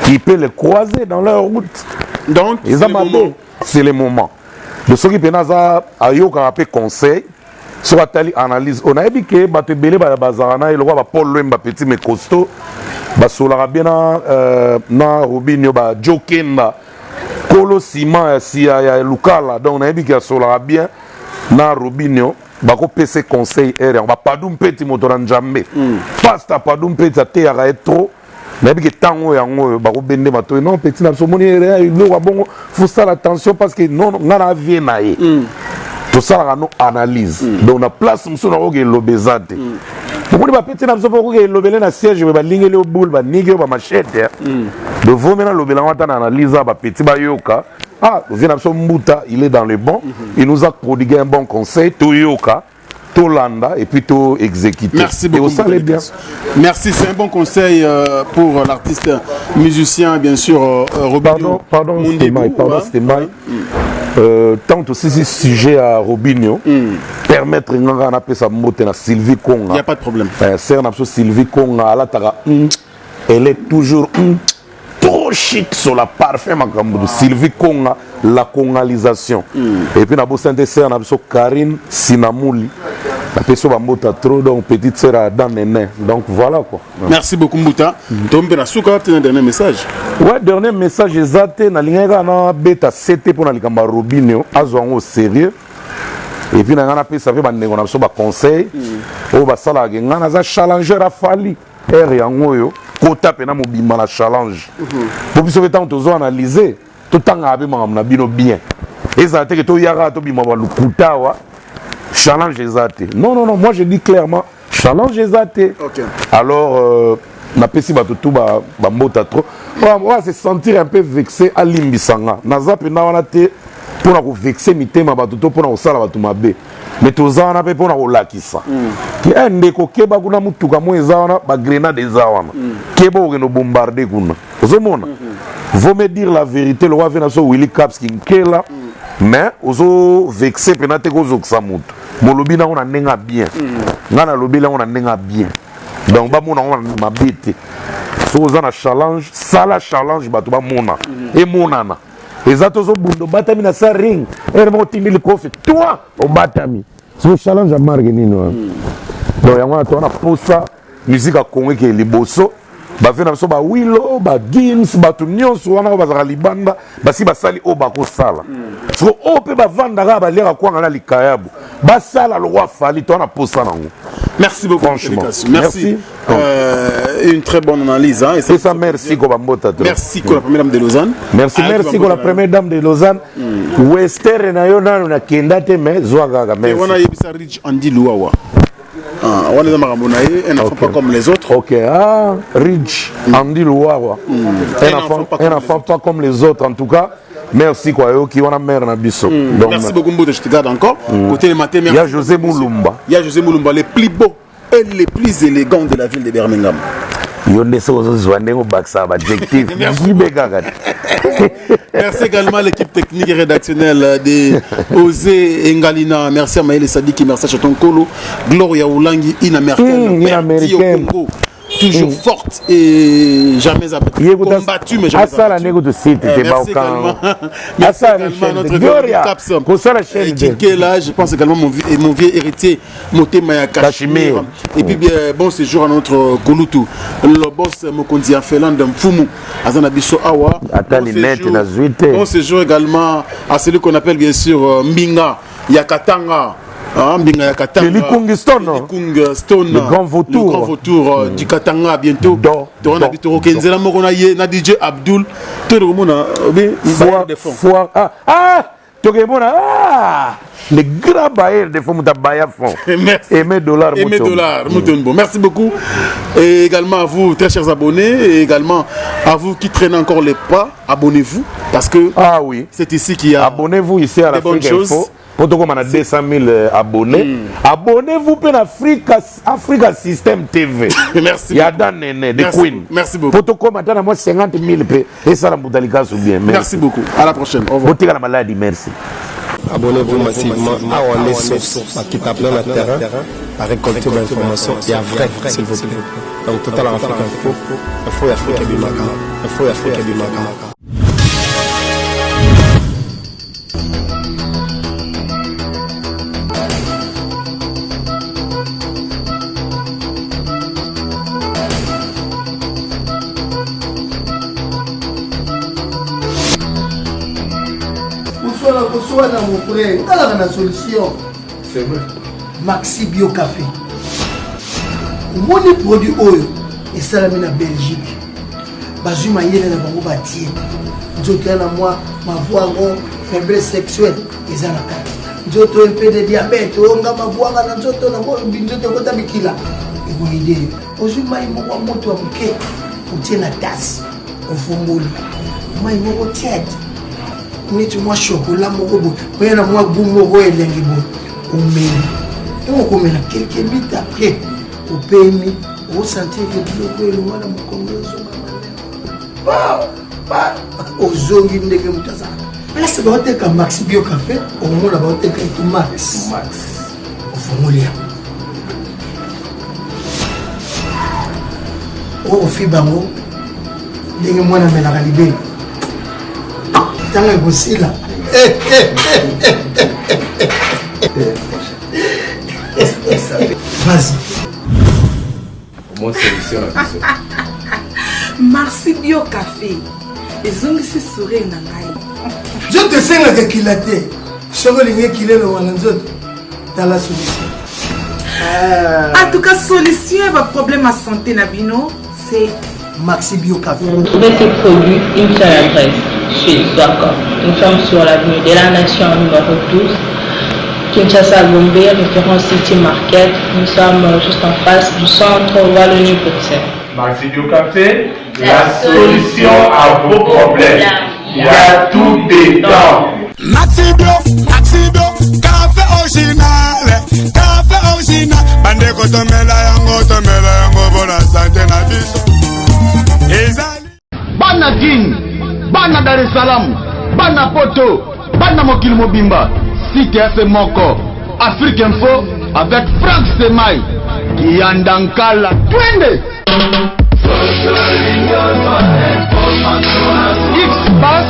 qui peut le croiser dans leur route? Donc eza mabe. C'est le moment de soki mpena aza ayokaka mpe conseil, soki atali analyse oyo, nayebi ke bato ebele bazalaka na ye lokola bapaul Lwemba, petit mais costaud, basolaka bien na Robinio, bajo Kenda, kolo ciment ya sia ya Lukala. Donc nayebi ke asolaka bien na Robinio, bakopesa conseil ere yango. Bapadu mpeti, moto na Nzambe, pasta Padu mpeti ateyaka ye trop. Nayebi ke ntango oyo yango oyo bakobende matoi. Non, petit na biso, omoni eloko ya bongo, fosala attention, parce que non, ngai na vie na ye tosalaka no analyse. Donc na place mosusu nakoki eloba eza te. Omoni bapeti na biso mpo okoki elobele na siège, me balingeli yo boule, baniki yo bamachete. De vaut mieux nalobela yango ata na analyse awa ba petits bayoka. Ah, vieux na biso Mbuta, il est dans le bon. Il nous a prodigué un bon conseil, toyoka, tolanda et puis to exécuter. Merci beaucoup. Et ça allait bien. Merci, c'est un bon conseil pour l'artiste musicien, bien sûr, Robinho. Pardon, pardon, Stemay, pardon, hein. Stemay. Tant aussi si sujet à Robinho, permettre nga na pesa mbote na Sylvie Konga. Il y a pas de problème. Sœur na biso Sylvie Konga, alataka, elle est toujours, trop chic sur la parfum makambo. Sylvie Konga, la congalisation. Et puis na bosante sœur na biso Karine Sinamouli. Na peso ba mbota trop, donc petite sœur à Dan Néné. Donc voilà quoi. Merci beaucoup Mbuta. Tombe na suka, peut-être un dernier message. Ouais, dernier message ezate na lingaka na beta CT pour na likamba Robinho, azwa ngo sérieux. Et puis na ngana pesa pe ba ndeko na biso ba conseil. Oyo basalaka ke nga naza challenger a Fally. Air yango oyo kota pena mobimba na challenge. Po biso pe tango tozo analyser, totangaka pe makambo na bino bien. Ezala te ke toyaka tobima ba lokuta awa, challenge eza te. Non, non, non, moi je dis clairement, challenge eza te. Alors, napesi bato tout ba mbota trop. Oya, oya se sentir un peu vexé, alimbisa nga. Naza pena wana te mpona ko vexer mitema bato to mpona kosala bato mabe. Mais toza wana pe mpona kolakisa. Ke, ndeko, keba kuna mutuka mo eza wana, ba grenade eza wana. Keba okende bombarder kuna. Ozomona? Vaut mieux dire la vérité, le roi vient na Willy Caps Kinkela, mais ozo vexer pena te kozokisa moto. Molobi nango na ndenge ya bien. Nga nalobi nango na ndenge ya bien. Donc bamona yango na mabe te. Soki oza na challenge, sala challenge bato bamona. Emonana. Eza tozobunda obatami na sa ring. Ere moko otindi likofi, toi obatami. Soki challenge ya marque nini wana? Donc yango wana toza na posa musique ya Congo ekeye liboso. Ba vieux na biso ba Wilo, ba Gims, bato nyonso wana oyo bazalaka libanda, basi basali oyo bakosala. Soki oyo mpe bavandaka baliaka kwanga na likayabu, basala lokwa Fally, toza na posa nango. Merci beaucoup, Franchement. Félix. Merci. Merci. Une très bonne analyse, hein, et C'est ça, merci, ko bambota trop. Merci, ko la première dame de Lausanne. Merci, Ah, merci, tu ko la bambota. première dame de Lausanne. Wester na yo nanu na kenda te, mais zwa kaka, merci. Et wana yebisa Rich Andy Luawa. Ah, wana eza makambo na ye, un enfant pas comme les autres. Ok, ah, Rich Andy Luawa. Un Un enfant, enfant pas un comme enfant pas comme les autres, en tout cas. Merci quoi, yo qui wana mère na biso. Donc, merci beaucoup Mbuta, je te garde encore. Côté le matin, merci. Il y a José Moulumba. Il y a José Moulumba, le plus beau et le plus élégant de la ville de Birmingham. Yo nde soki ozozwa ndenge obakisaka ba adjectif. Merci. Jibe kaka. Merci également à l'équipe technique et rédactionnelle de Osé Engalina. Merci à Maël Sadiki, merci à Chaton Kolo, Gloria Oulangi, Ina Merkel, Ina Bertie au Merkel. Congo. Toujours forte et jamais abattue. Ye kuta Combattue, mais jamais asala abattue. ndenge tosite te Merci Balkan. également. Merci Asala également à chaîne notre de Gloria. Caps. Kosala chaîne de Kinkela, je pense également mon vieux héritier Motema ya Cachemire. Cachemire. Et puis bien, bon séjour à notre Kolutu. Le boss Mokonzi ya Finlande Mfumu Azana Biso Awa. Ata Bon linete séjour. na zwi te. Bon séjour également à celui qu'on appelle bien sûr Mbinga Yakatanga. Ah, Mbinga Yakatanga. Kelly Kung Stone. Kelly Kung Stone. Le grand vautour. Le grand vautour du Katanga bientôt. Do, Tourna do, bitoro Kenzela moko na ye na DJ Abdul. Toro mona obi Foire, de fond. foire. Ah, ah, tokemona, ah, le grand bailleur de fonds, muta baya fond. Merci. Aimé dollar, Aimé Mutombo. dollar, Mutombo. Merci beaucoup. Et également à vous, très chers abonnés, et également à vous qui traînez encore les pas, abonnez-vous, parce que Ah oui. c'est ici qu'il y a Abonnez-vous ici à des bonnes l'Afrique choses. Info. Pour tout comme on a 200 000 abonnés. Abonnez-vous pour l'Afrique, Africa System TV. Merci Il y a beaucoup. Dan Néné, de Merci Queen. beaucoup. Merci beaucoup. Pour tout comme on a moi 50 000 pe, et ça la Moutalika sous bien. Merci. Merci beaucoup. À la prochaine. Au revoir. Botika la maladie, merci. Abonnez-vous massivement à Wande Source, qui tape là le terrain, à récolter l'information et à vrai, s'il vous plaît. Donc, Total Afrique Info, Info Afrique Bimaka, Info Afrique Bimaka. Koswana, koswana, mon frère, otalaka na solution. C'est vrai. Maxi Bio Café, omoni produit oyo esalami na Belgique, bazwi mayele na bango batie nzoto ya na mwa mavwa yango faiblesse sexuelle eza na kati, nzoto un peu de diabète oyo nga mavwanga na nzoto nango, nzoto ekota mikila ekoyide yo. Ozwi mai moko ya moto ya moke, otie na tasse. Ofungoli mai moko tiède, neti mwa chocolat moko boye, oya na mwa goût moko elengi boye, omeli. Ntango okomela, quelques minutes après opemi, osentir ke biloko elongwa na mokongo, ezonga malema, ozongi ndenge moto azalaka. Place baoteka Maxi Bio Café, okomona baoteka etu Max. Ofungoli yango, okofi bango ndenge mwana amelaka libele. Ntango ekosila, vas-y. Omoni solution na biso. Merci Bio Café ezongisi sourire na ngai. Nzoto esengaka ekila te. Soki olingi ekila elongwa na nzoto, tala solution. En tout cas, solution ya baproblème ya santé na bino, c'est Maxi Bio Café. Pour trouver ces produits, une seule adresse, chez Zwaka. Nous sommes sur l'avenue de la Nation numéro 12, Kinshasa Gombe, référence City Market. Nous sommes juste en face du centre Wallonie-Bruxelles. Maxi Bio Café, la solution à vos problèmes. Il y a tout dedans. Maxi Bio, Maxi Bio, café original, café original. Bandeko, tomela yango, tomela yango mpona santé na biso. Ezali Bana Kin, bana Dar es Salaam, bana Poto, bana mokili mobimba, site ya se moko, Afrique Info avec Frank Semai Kiyanda Nkala, twende X Bass.